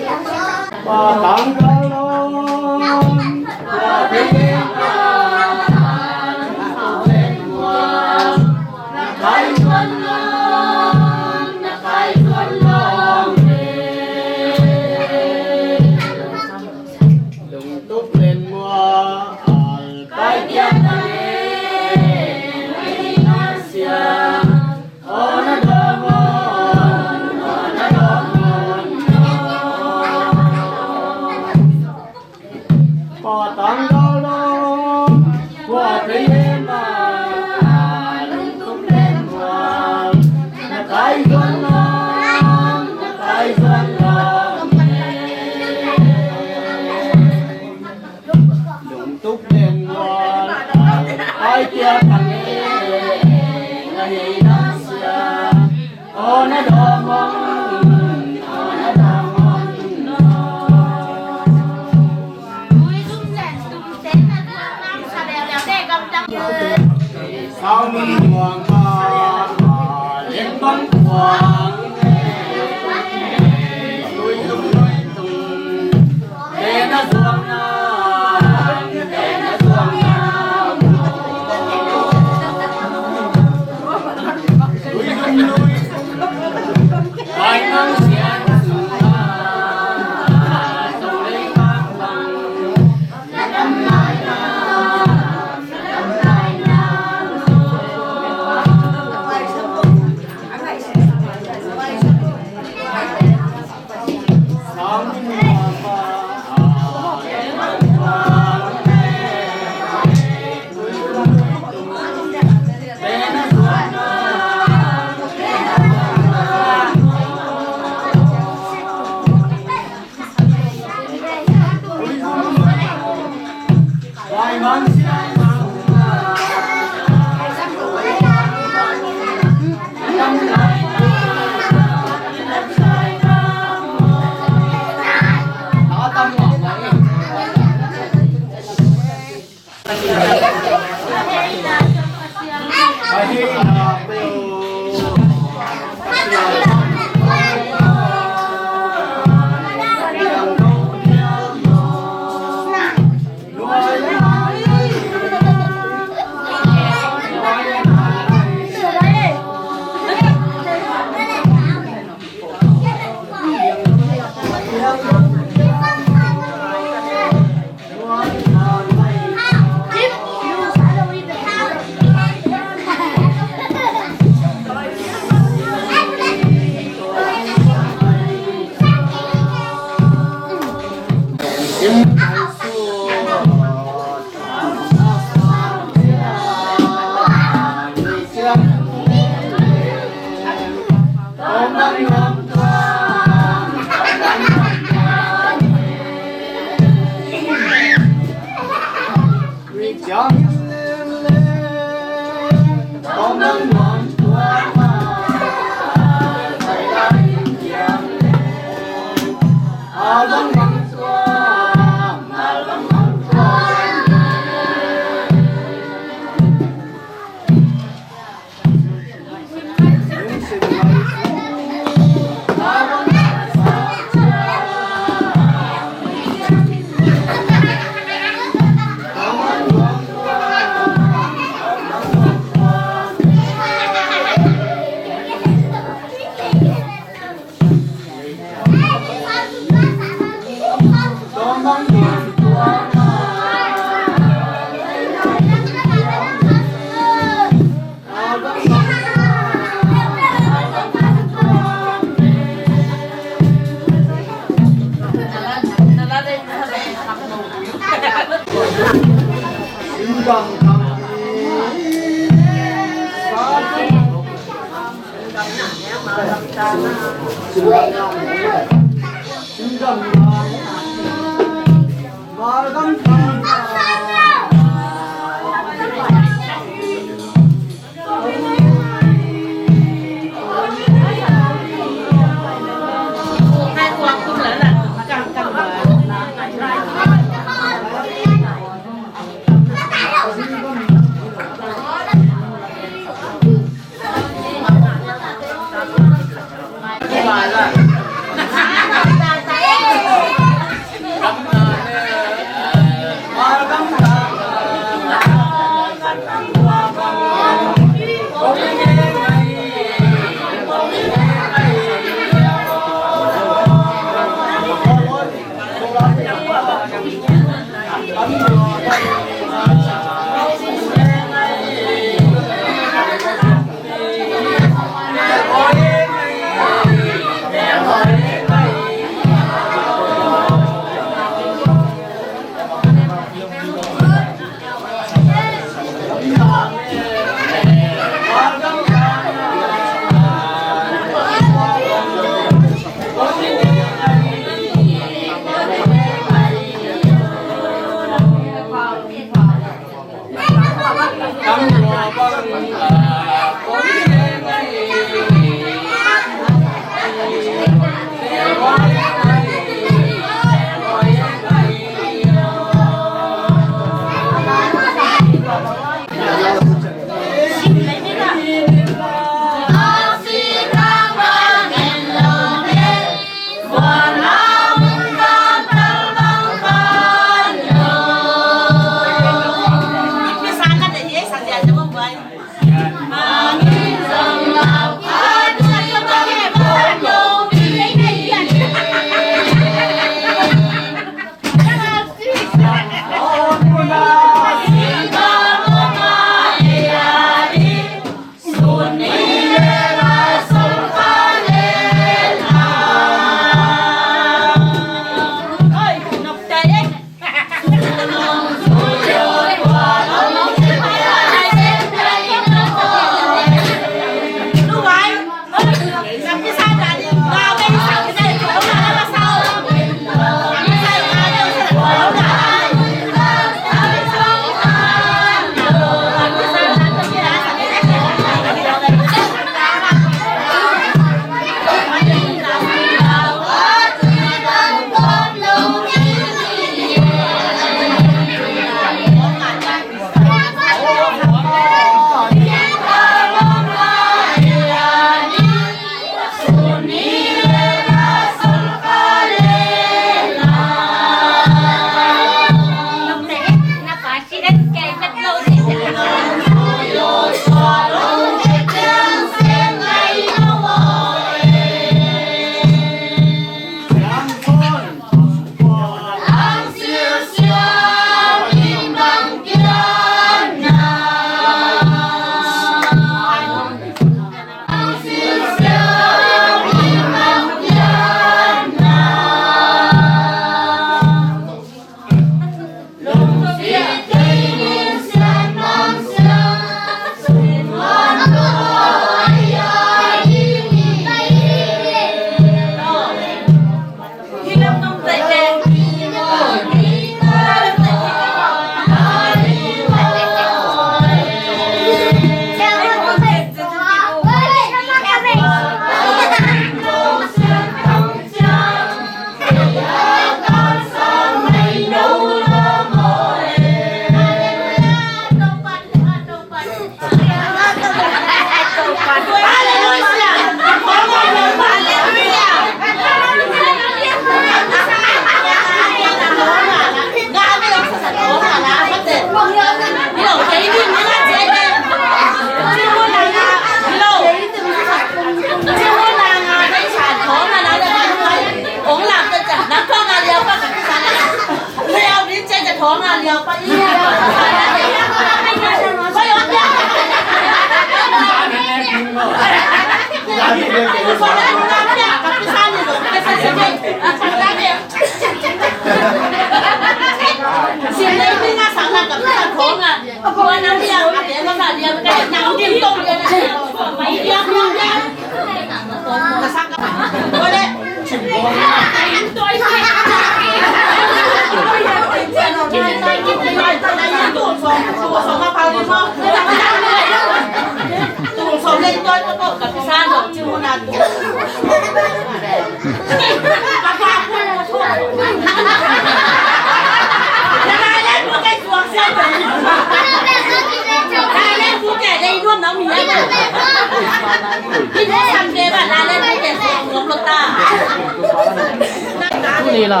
Tuni la,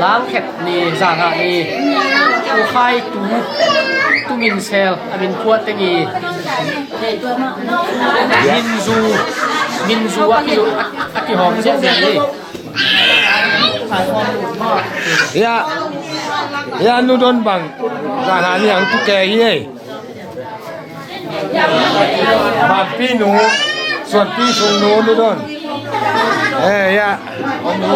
langkhet ni, zangah ni, ukhai tu, tu min sel, a min phuah teng i, min zu, min zu a ki, a, a kihawm ziahziah ni. Ya, ya, nu don bang, zangah ni ang tu ke hi ei. Bangpi nu, suanpi sung nu, nu don. Eh, ya. Om ni.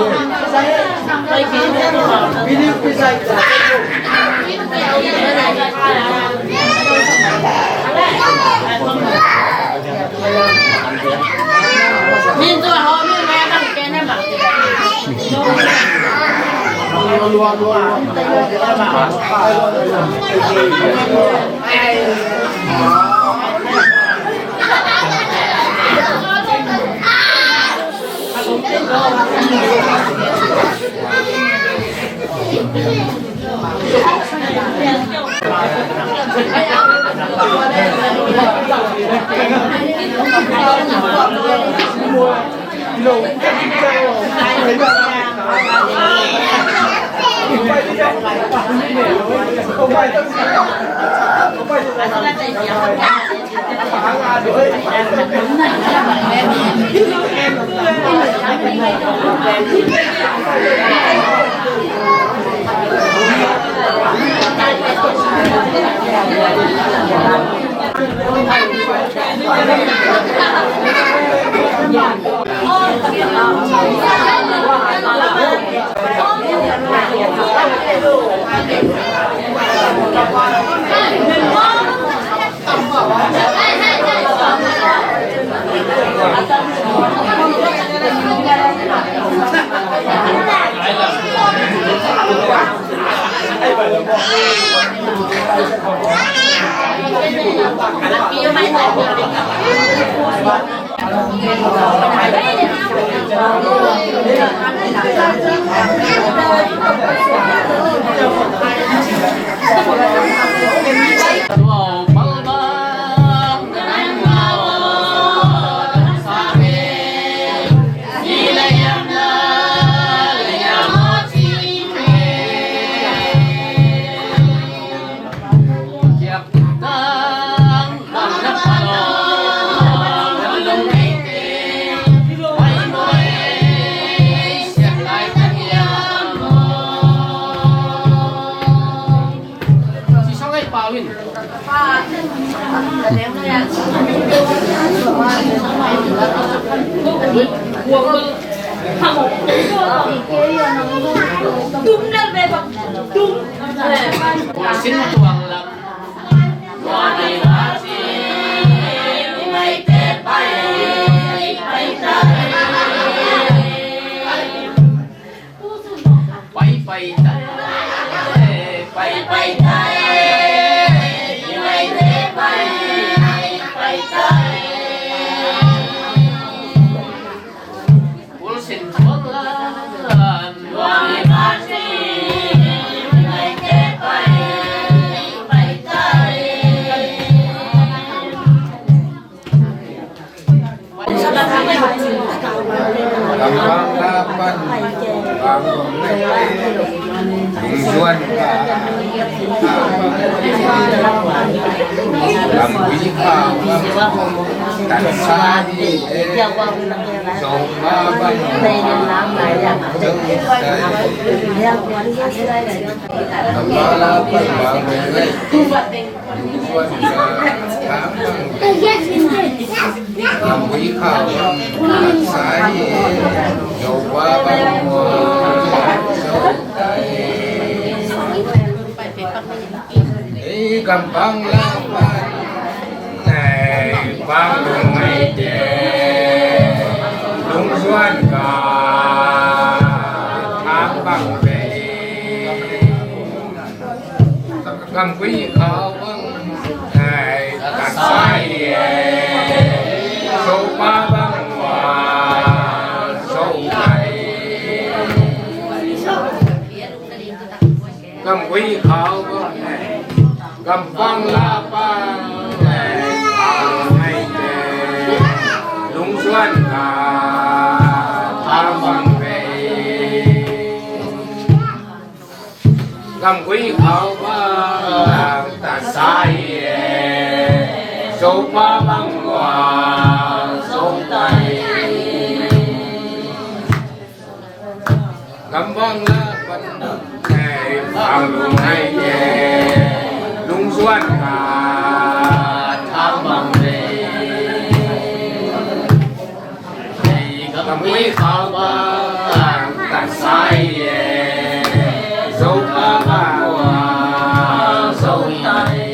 Lungzuan ka, Lamui ka, Tansai, Zoma, Bangma, Zoma, Bangma, Lungzuan ka, Thang Bang Vei. Gamgui khau bang, hei, Tansai, eh, Zopa Bangma, Zopai. Gamgui khau bang, hei, Gampang Lapang, hei, Thang Bang Vei, Lungzuan ka, Thang Bang Vei. Gamgui khau bang, Tansai, eh, Zopa Bangma, Zopai. Gampang Lapang, eh, Thang Bang Vei, eh, Lungzuan ka, Thang Bang Vei. Gamgui khau bang, Tansai, eh, Zopa Bangma, Zopai.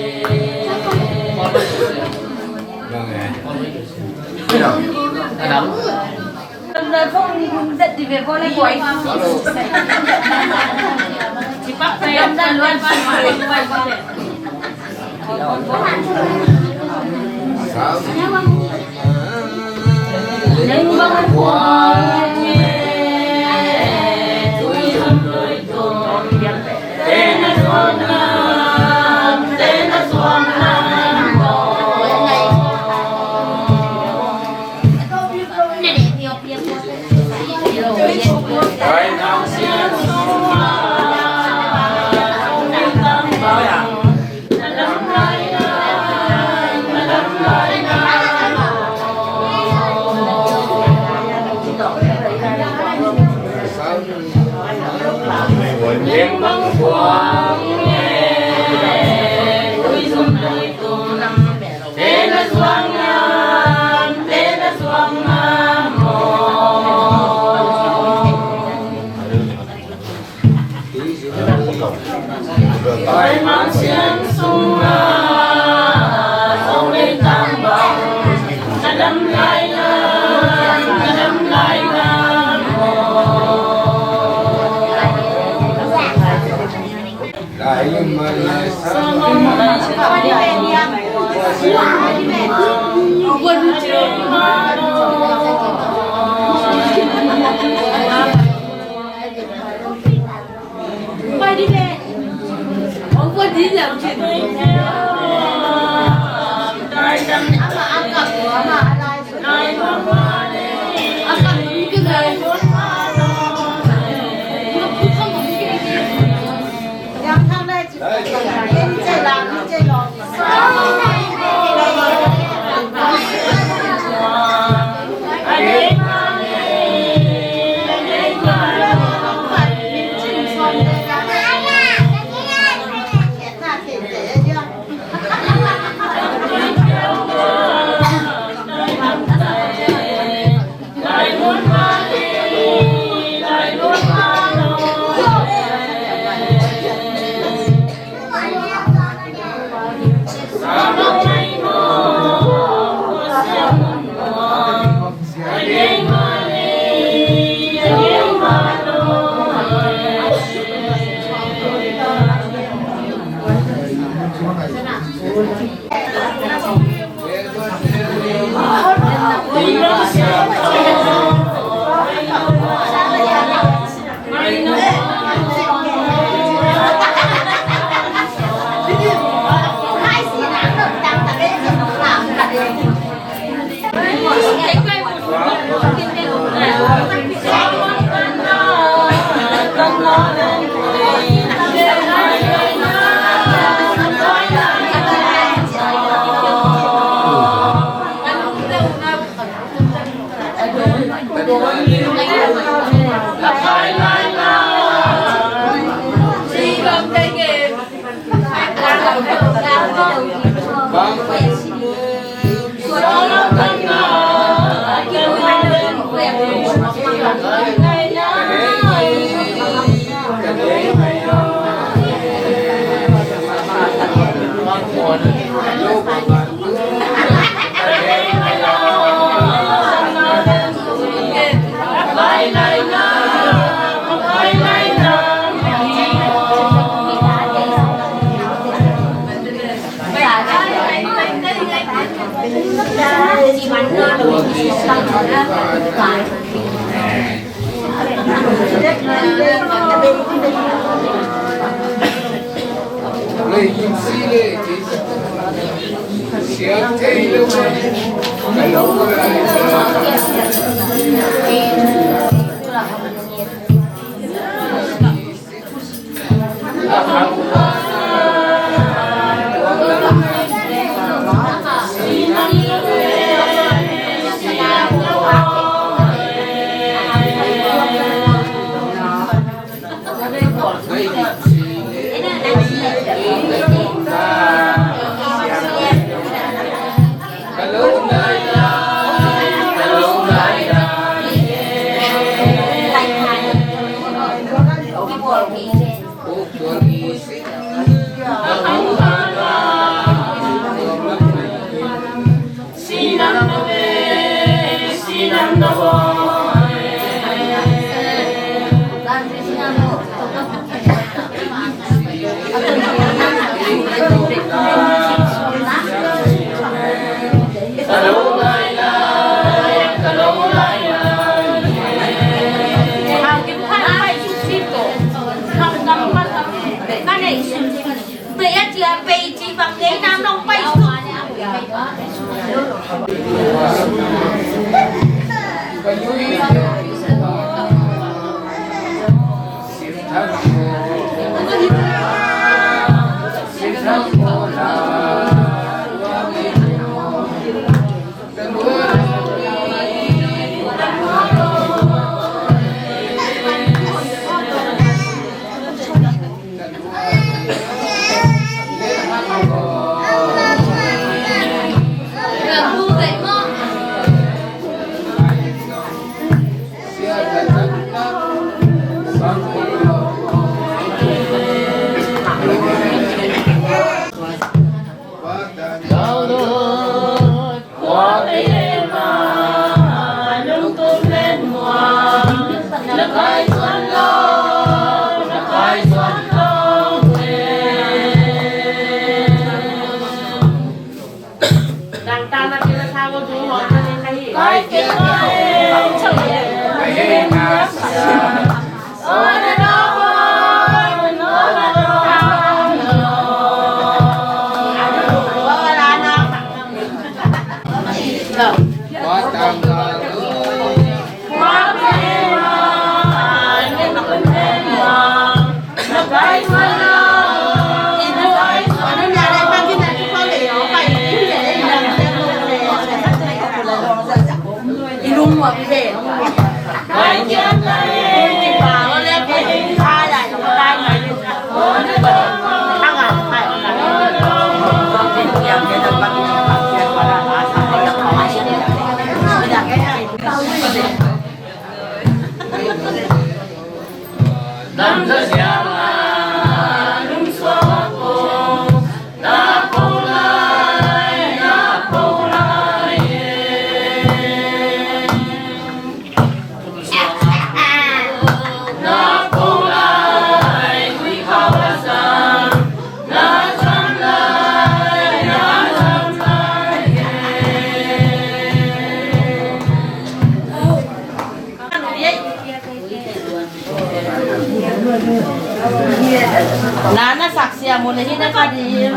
Na na saksia mu le hi na ka ding.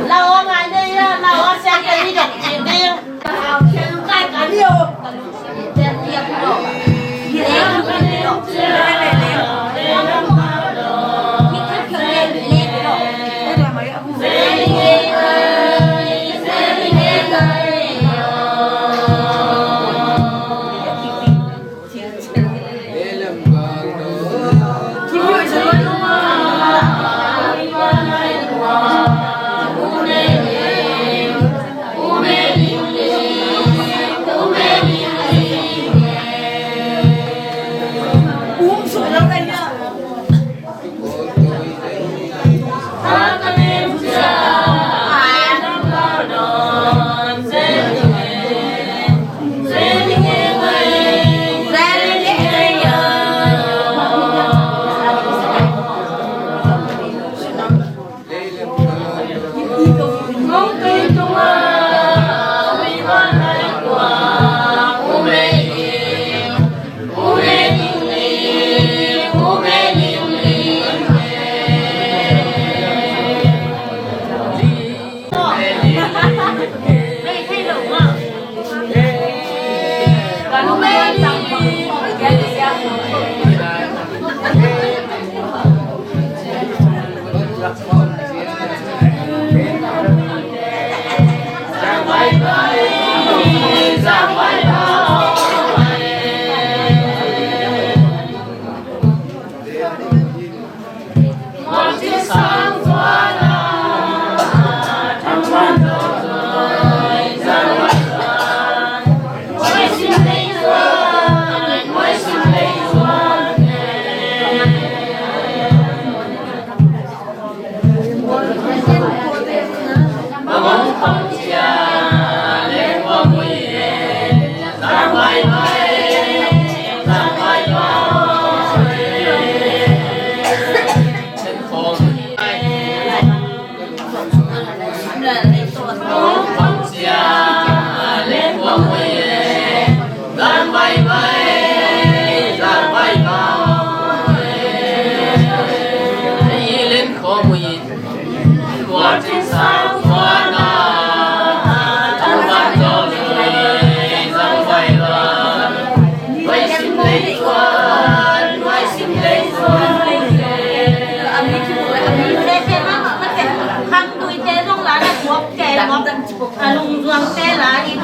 La o ngai ne ya, la o sia ka ni dok ding. Khangtuite zong la na guak kei ngawk. A lungzuangte la in.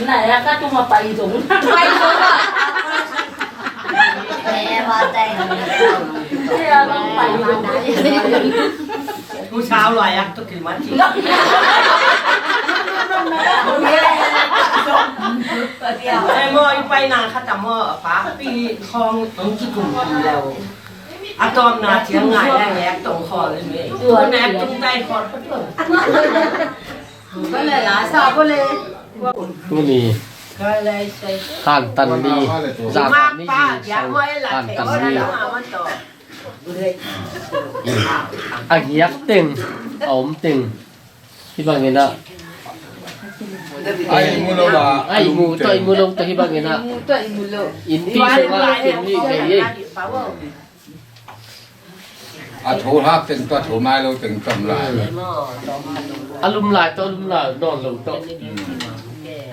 Naya ka tuma paizong. Paizong. Thu sau lua yak tu kilman ci. Ai mo i pai na khat a mo pa pi khong ong ki kum kum leu. A tom na ciang ngai leng yak tong kho le me. Tu na yak tung tai kho. Ko le la sa ko le. Tuni hantan ni, zan ni sang hantan ni. A giak teng, a om teng. Hih bangin ah. A ihmu lo la, a ihmu tawh, ihmu lo tawh hih bangin ah. Innpi sungah a khen ni kei ei. A tho hak teng tawh, a tho nai lo teng tawh om lai. A lum lai tawh, a lum lai nawn lo tawh.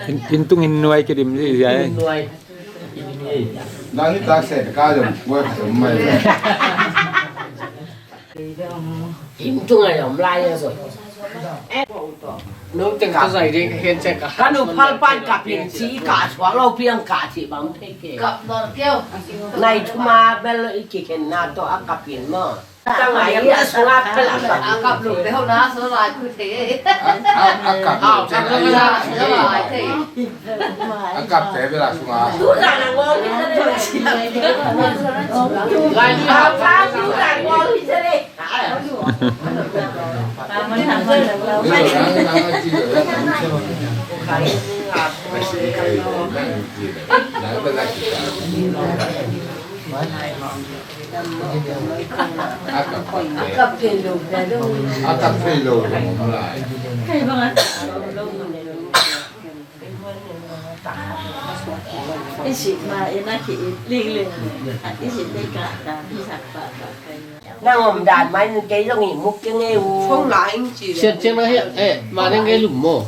Inn, inn tung inn nuai kidim zihziah e. Inn nuai. Inn nuai. Nang hih tak seh ka zong kuai ka zong mai. Inn tung a om lai a zong. No teng ka zai ding ka khen cek ka. Ka nu phal pan kap in ci ka suak lo piang ka ci bang thei ke. Kap nawn keu. Nai thuma bel i kikhenna tawh a kap in maw. Tang ai a sungah phel a kap. A kap lo te ho na so lai khu thei. A, a, a kap lo te ho na so lai thei. A kap te bel a sungah. Tu na na ngol hi sa le. Lai a pa tu na ngol hi sa le. I sih ma in a ki it ling ling. I sih te ka ta sak pa pa. Nang om dan mai nun kei zong i muk kei ngei u. Sian ciang na hi eh, ma neng kei lum maw.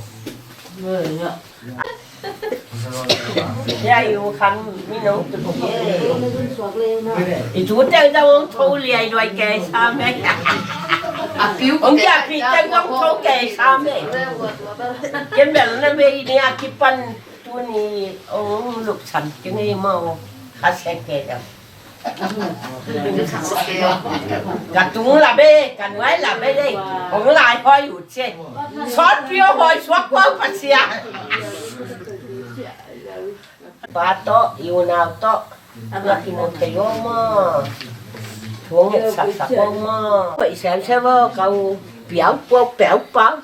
Ya i u khang mi nong tu ye. I tu te zong ong tho liai luai kei sa me. Ong ya pi te zong tho kei sa me. Ken bel na me i ni a kipan. Tuni ong lupsan kei ngei maw, kha sek kei dam. Ka tung la be, ka nuai la be dei. Ong lai hoi ut se. Sawt pio hoi suak kua Pasian. Pa tawh, i unau tawh. Nga kimu thei ong maw. Thu nget saksak ong maw. Oi, sem sem aw, ka u piau puau piau pau.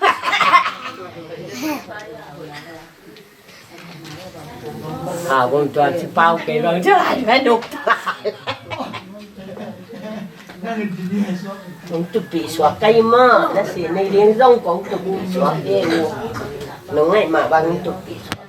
A, kong tuan si pau kei bang cia lai mai nuk ta. Kong tupi suak kei maw, na si nei ding zong kong tupi suak kei u. Nong ngai mah bang tupi suak.